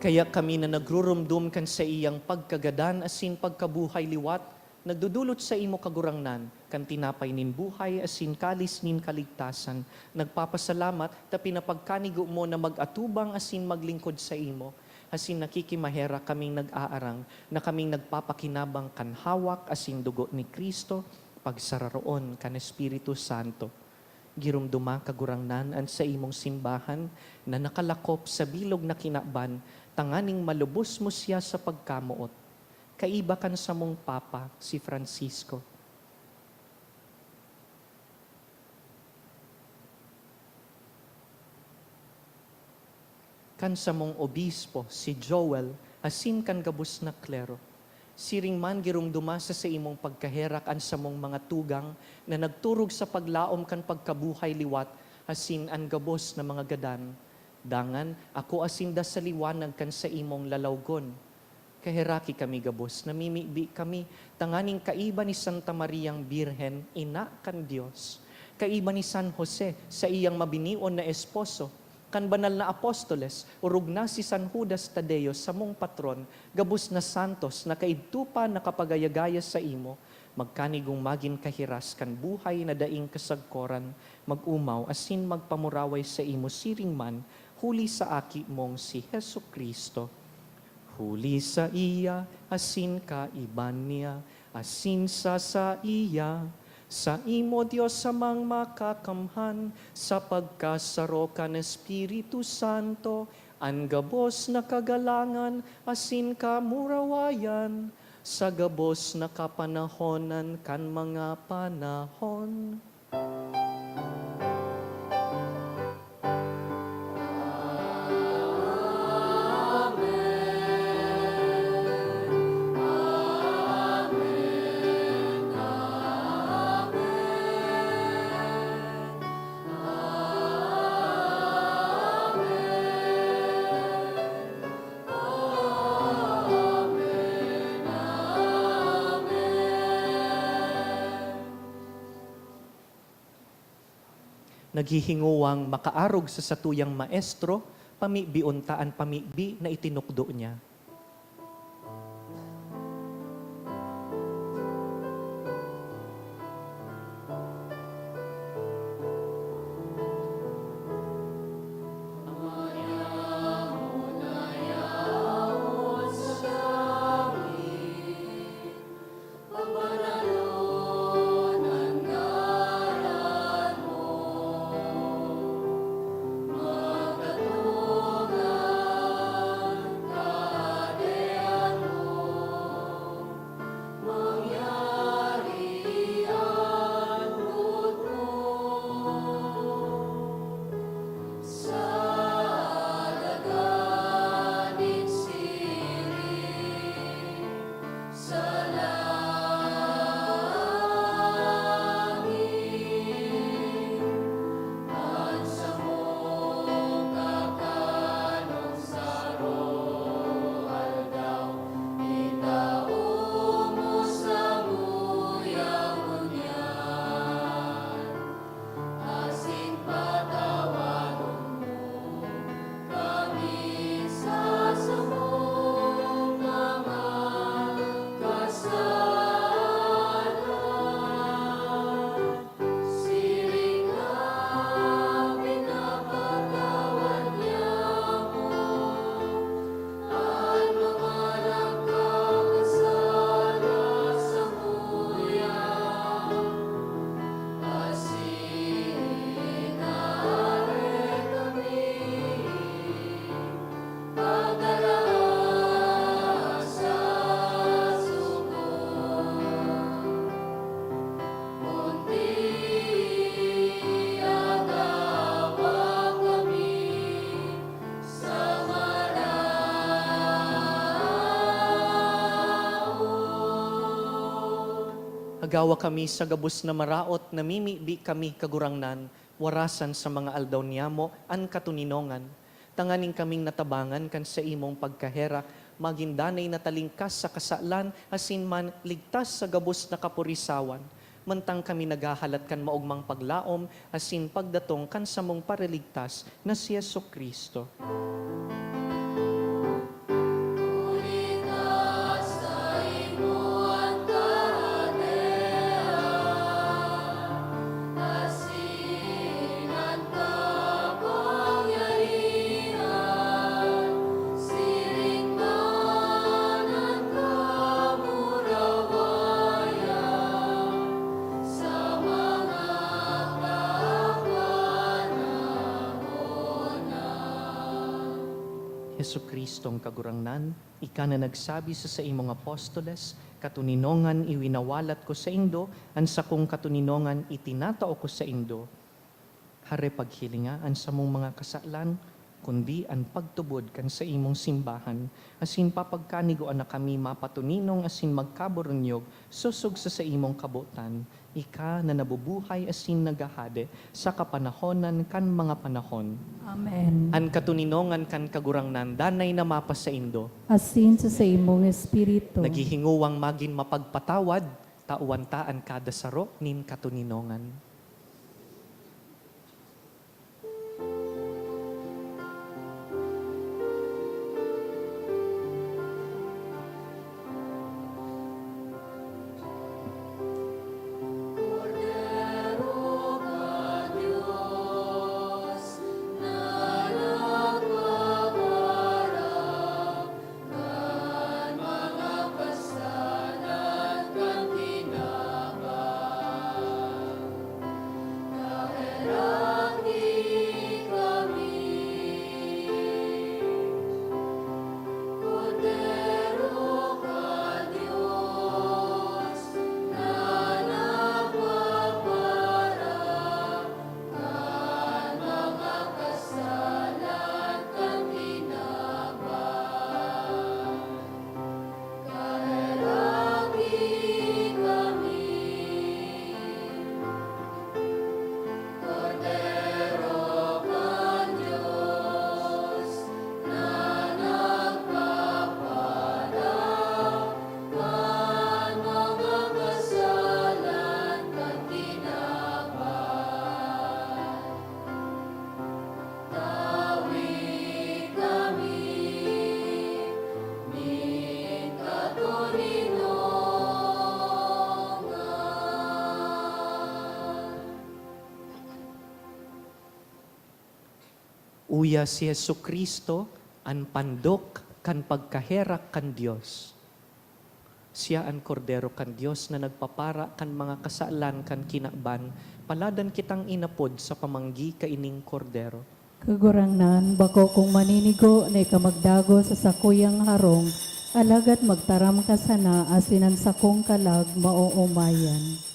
Kaya kami na nagrurumdom kan saiyang pagkagadan asin pagkabuhay liwat, nagdodolot saimo, Kagurangnan, kan tinapay nin buhay asin kalis nin kaligtasan. Nagpapasalamat ta pinapagkanigo mo na mag-atubang asin maglingkod saimo. Asin nakikimaherak kaming nag-aarang na kaming nagpapakinabang kan hawak asin dugo ni Cristo, pagsararoon kan Espiritu Santo. Giromdoma, Kagurangnan, an saimong simbahan na nakalakop sa bilog na kinaban, tanganing malubos mo siya sa pagkamoot. Kaiba kan samong Papa, si Francisco, kan samong Obispo, si Joel, asin kan gabos na klero. Siring man, giromdoma sa saimong pagkaherak an samong mga tugang na nagturog sa paglaom kan pagkabuhay liwat, asin an gabos na mga gadan. Dangan, akoa sinda sa liwanag kan saimong lalawgon. Kaheraki kami gabos, namimibi kami, tanganing kaiba ni Santa Mariang Birhen, Ina kan Dios, kaiba ni San Jose, saiyang mabinion na esposo, kan banal na apostoles, orog na si San Judas Tadeo, samong patron, gabos na santos na kaidto pa nakapagaya-gaya saimo, magkanigong magin kahiras kan buhay na daing kasagkoran, mag-omaw asin magpamuraway saimo siring man, huli sa Aki mong si Jesu-Cristo. Huli saiya, asin kaiba niya, asin sa saiya, saimo, Dios Amang Makakamhan, sa pagkasaro kan Espiritu Santo, an gabos na kagalangan asin kamurawayan, sa gabos na kapanahonan kan mga panahon. Naghihingowang makaarog sa satuyang Maestro, pamibion ta an pamibi na itinukdo niya. Gawa kami sa gabos na maraot, namimibi kami, Kagurangnan, warasan sa mga aldaw niyamo an katoninongan, tanganing kaming natabangan kan saimong pagkaherak, magin danay na talingkas sa kasalan, asin man ligtas sa gabos na kapurisawan, mantang kami naghahalat kan maogmang paglaom asin pagdatong kan samong Paraligtas na si Jesu-Cristo. Jesu-Cristong Kagurangnan, ika na nagsabi sa saimong apostoles, "Katoninongan iwinawalat ko saindo, an sakong katoninongan itinatao ko saindo." Hare paghilinga an samong mga kasalan, kundi an pagtubod kan saimong simbahan, asin papagkanigoan na kami mapatoninong asin magkaburunyog sosog sa saimong kabotan, ika na nabubuhay asin naghahade sa kapanahonan kan mga panahon. Amen. An katoninongan kan Kagurangnan danay na mapasaindo. Asin sa saimong espiritu. Naghihinguwang magin mapagpatawad, tawan ta an kada saro nin katoninongan. Uya si Jesu-Cristo, an pandok kan pagkaherak kan Dios. Siya an Kordero kan Dios na nagpapara kan mga kasalan kan kinaban. Paladan kitang inapod sa pamanggi kaining Kordero. Kagurangnan, bako kong maninigo na ika magdagos sa sakuyang harong, alagad magtaram ka sana asin an sakong kalag maoomayan.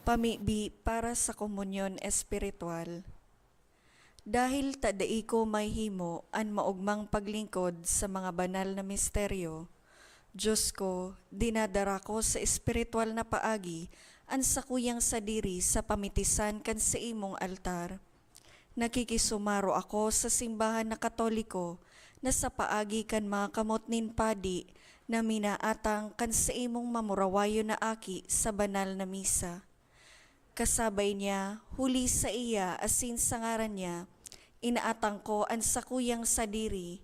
Pamibi para sa komunyon espiritual. Dahil ta dai ko mahihimo an maogmang paglingkod sa mga banal na misteryo, Dios ko, dinadara ko sa espiritual na paagi an sakuyang sadiri sa pamitisan kan saimong altar. Nakikisumaro ako sa simbahan na Katoliko na sa paagi kan mga kamot nin padi na minaatang kan saimong mamurawayon na aki sa banal na misa. Kasabay niya, huli saiya asin sa ngaran niya, inaatang ko an sakuyang sadiri.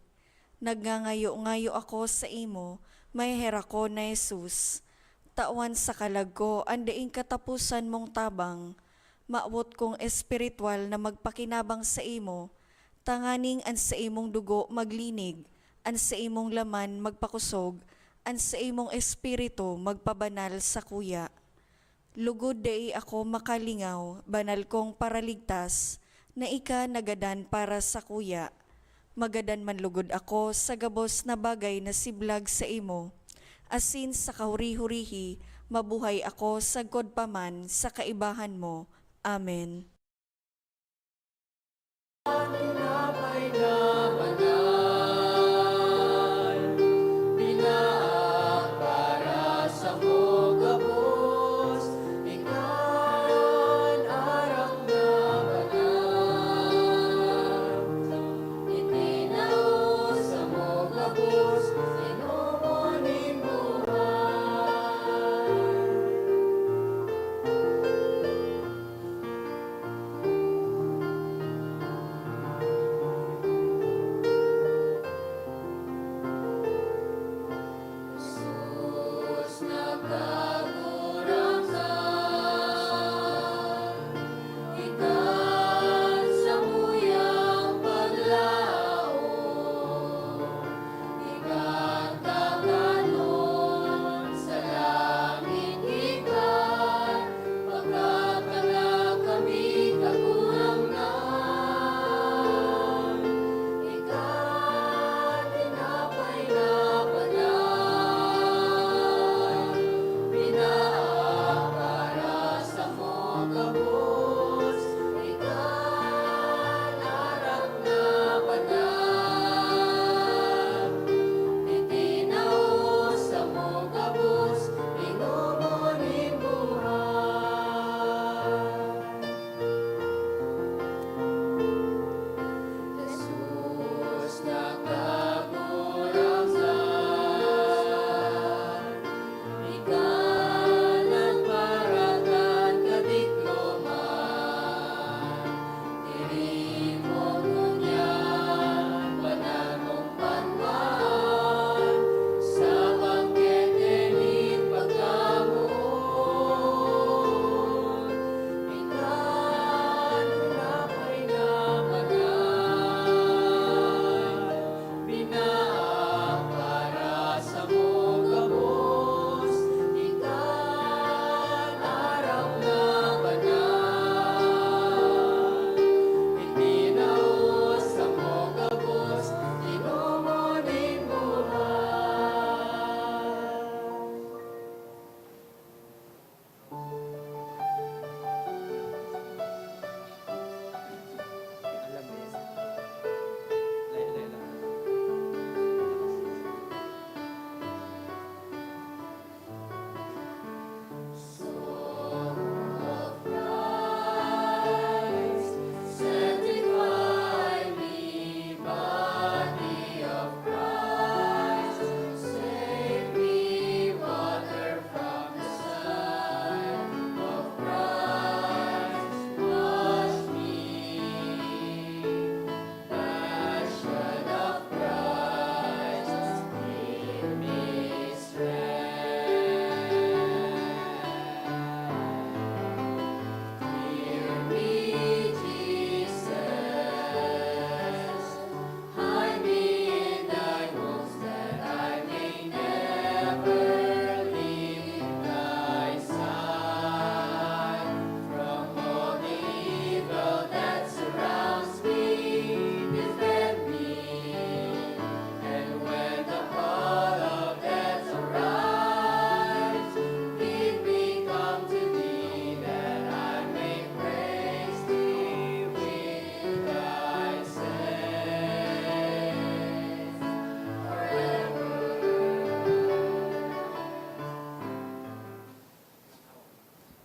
Nagngangayo-ngayo ako saimo, maheherakon na Jesus. Tawan sa kalag ko an daing kataposan mong tabang. Mawot kong espiritual na magpakinabang saimo, tanganing an saimong dugo maglinig, an saimong laman magpakosog, an saimong espiritu magpabanal sakuya. Lugod dai ako makalingaw, banal kong Paraligtas, na ika nagadan para sakuya. Magadan man lugod ako sa gabos na bagay na siblag saimo, asin sa kahuri-hurihi, mabuhay ako sagkod pa man sa kaibahan mo. Amen.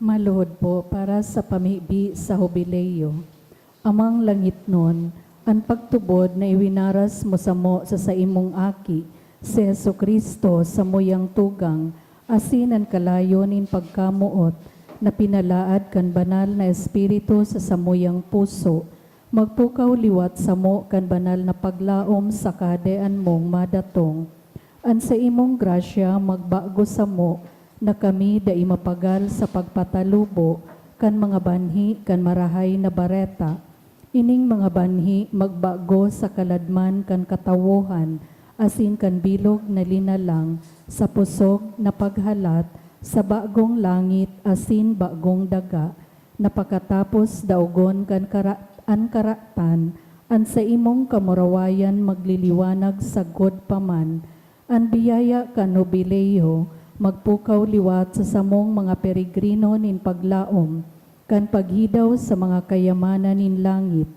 Maluhod po para sa pamibi sa Hubileo. Amang langitnon, an pagtubod na iwinaras mo samo sa saimong Aki, si Jesu-Cristo, samuyang tugang, asin an kalayo nin pagkamoot na pinalaad kan Banal na Espiritu sa samuyang puso, magpukaw liwat samo kan banal na paglaom sa Kahadean mong madatong. An saimong grasya magbago samo na kami dai mapagal sa pagpatalubo kan mga banhi kan Marahay na Bareta. Ining mga banhi magbago sa kaladman kan katawohan asin kan bilog na linalang sa pusog na paghalat sa bagong langit asin bagong daga, na pakatapos daogon kan kara-, an karatan, an saimong kamurawayan magliliwanag sagkod pa man, An biyaya kan Hubileo magpukaw liwat sa samong mga peregrino nin paglaom kan paghidaw sa mga kayamanan nin langit,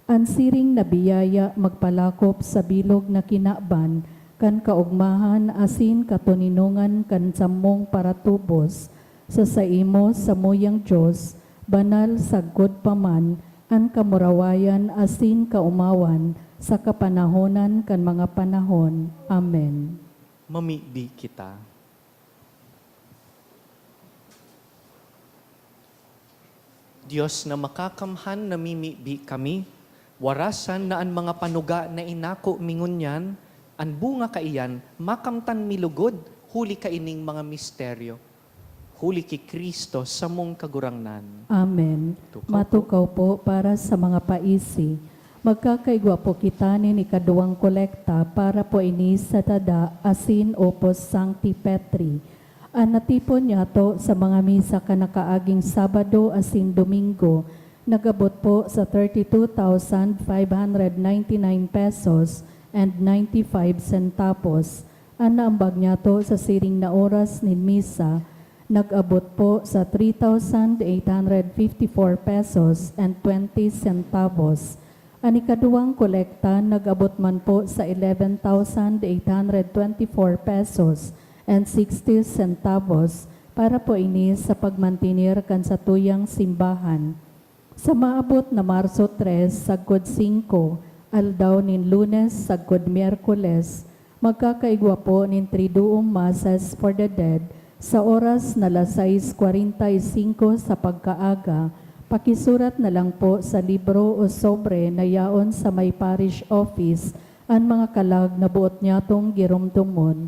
an siring na biyaya magpalakop sa bilog na kinaban kan kaogmahan asin katoninongan kan samong paratubos, sa saimo samuyang Dios, banal sagkod pa man an kamurawayan asin kaomawan sa kapanahonan kan mga panahon. Amen. Mamibi kita. Dios na makakamhan, namimibi kami. Warasan na an mga panuga na inako mi ngunyan, an bunga kaiyan, makamtan mi lugod, huli kaining mga misteryo. Huli ki Cristo, samong Kagurangnan. Amen. Tukaw po. Matukaw po para sa mga paisi. Magkakaigwa po kita nin ikaduwang kolekta para po ini sa Tada asin Opus Sancti Petri. An natipon niyato sa mga misa kan nakaaging Sabado asin Domingo nag-abot po sa thirty-two thousand five hundred ninety-nine pesos and ninety-five centavos. An naambag niyato sa siring na oras nin misa nag-abot po sa three thousand eight hundred fifty-four pesos and twenty centavos. An ikaduwang kolekta nag-abot man po sa eleven thousand eight hundred twenty-four pesos and sixty centavos para po ini sa pagmantener kan satuyang simbahan. Sa maabot na Marso tres, sagkod singko, aldaw nin Lunes, sagkod Miyerkules, magkakaigwa po nin Triduum Masses for the Dead sa oras na alas sais kwarenta y singko sa pagkaaga. Pakisurat na lang po sa libro o sobre na yaon sa may parish office an mga kalag na boot nyatong giromdomon.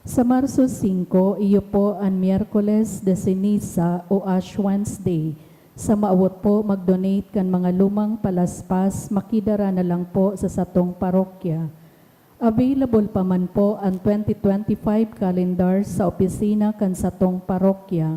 Sa Marso singko, iyo po an Miyerkules de Ceniza o Ash Wednesday. Sa maawot po mag-donate kan mga lumang palaspas, makidara na lang po sa satong parokya. Available pa man po an twenty twenty-five calendar sa opisina kan satong parokya.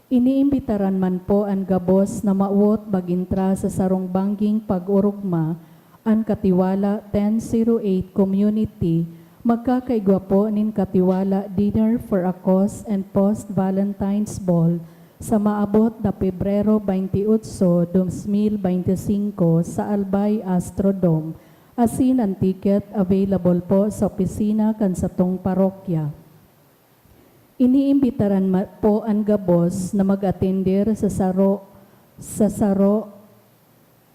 Iniimbitaran man po an gabos na mawot mag-entra sa sarong bangging pag-orogma, an Katiwala ten zero eight Community. Magkakaigwa po nin Katiwala Dinner for a Cause and Post Valentine's Ball sa maabot na Pebrero twenty-eight, dos mil bente singko sa Albay Astrodome, asin an ticket available po sa opisina kan satong parokya. Iniimbitaran ma-, po an gabos na mag-atender sa saro, sa saro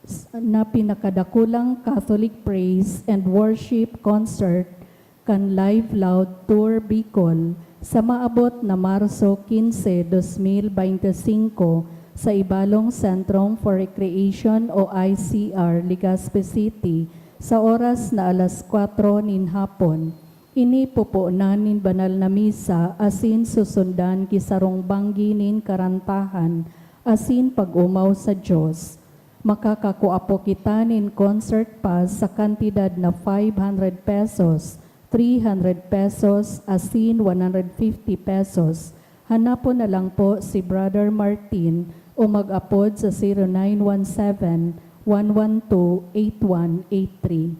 s-, na pinakadakulang Catholic Praise and Worship Concert kan Live Loud Tour Bicol sa maabot na Marso quince, dos mil bente singko sa Ibalong Centrum for Recreation o I C R, Legazpi City, sa oras na alas kwatro nin hapon. Ini pupuonan nin banal na misa asin susundan ki sarong banggi nin karantahan asin pag-omaw sa Dios. Makakakua po kita nin concert pass sa kantidad na five hundred pesos, three hundred pesos, asin one hundred fifty pesos. Hanapon na lang po si Brother Martin o mag-apod sa zero nine one seven, one one two, eight one eight three.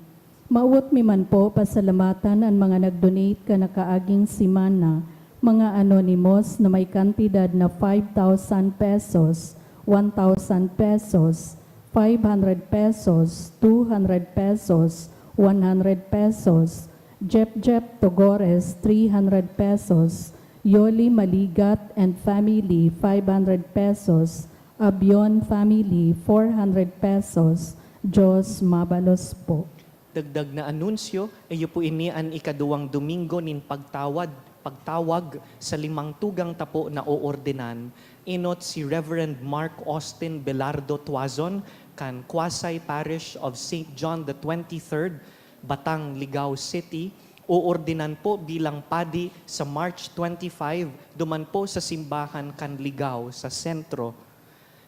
Mawot mi man po pasalamatan an mga nag-donate kan nakaaging semana, mga anonymous na may kantidad na five thousand pesos, one thousand pesos, five hundred pesos, two hundred pesos, one hundred pesos, Jep Jep Togores, three hundred pesos, Yoli Maligat and family, five hundred pesos, Abion family, four hundred pesos. Diyos mabalos po. Dagdag na anunsyo, iyo po ini an ikaduwang Domingo nin pagtawad, pagtawag sa limang tugang tapo na oordinan, enot si Reverend Mark Austin Belardo Tuazon kan Quasi Parish of Saint John the Twenty-third, Batang, Ligao City, oordinan po bilang padi sa March twenty-five, duman po sa simbahan kan Ligao sa sentro.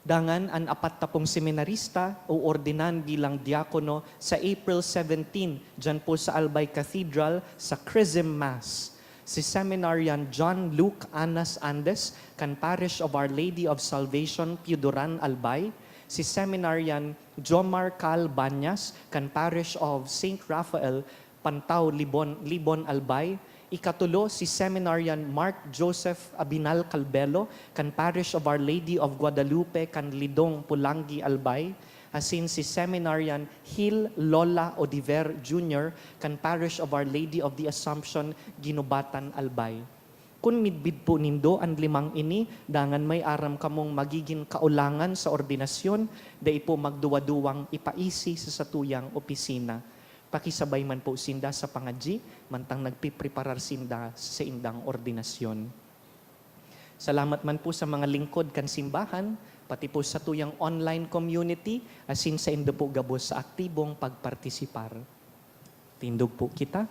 Dangan an apat na pong seminarista oordinan bilang diakono sa April seventeen, diyan po sa Albay Cathedral sa Chrism Mass. Si Seminarian John Luke Anas Andes kan Parish of Our Lady of Salvation, Piuduran, Albay. Si Seminarian Jomar Cal Banyas kan Parish of Saint Raphael, Pantao, Libon, Libon, Albay. Ikatulo, si Seminarian Mark Joseph Abinal Calbelo, kan Parish of Our Lady of Guadalupe, kan Lidong, Polangui, Albay, asin si Seminarian Gil Lola Odiver Junior, kan Parish of Our Lady of the Assumption, Guinobatan, Albay. Kun midbid po nindo an limang ini, dangan may aram kamong magigin kaulangan sa ordinasyon, dai po magduwa-duwang ipaisi sa satuyang opisina. Pakisabay man po sinda sa pangadyi, mantang nagpipreparar sinda sa saindang ordinasyon. Salamat man po sa mga lingkod kan simbahan, pati po sa tuyang online community, asin saindo po gabos sa aktibong pagpartisipar. Tindog po kita.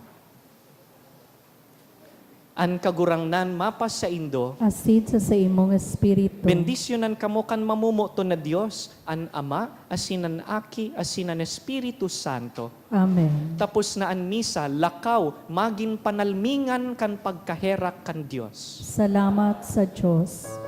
An Kagurangnan mapasaindo. Asin sa saimong espiritu. Bendisyonan kamo kan mamomoton na Dios, an Ama, asin an Aki, asin an Espiritu Santo. Amen. Tapos na an misa, lakaw, magin panalmingan kan pagkaherak kan Dios. Salamat sa Dios.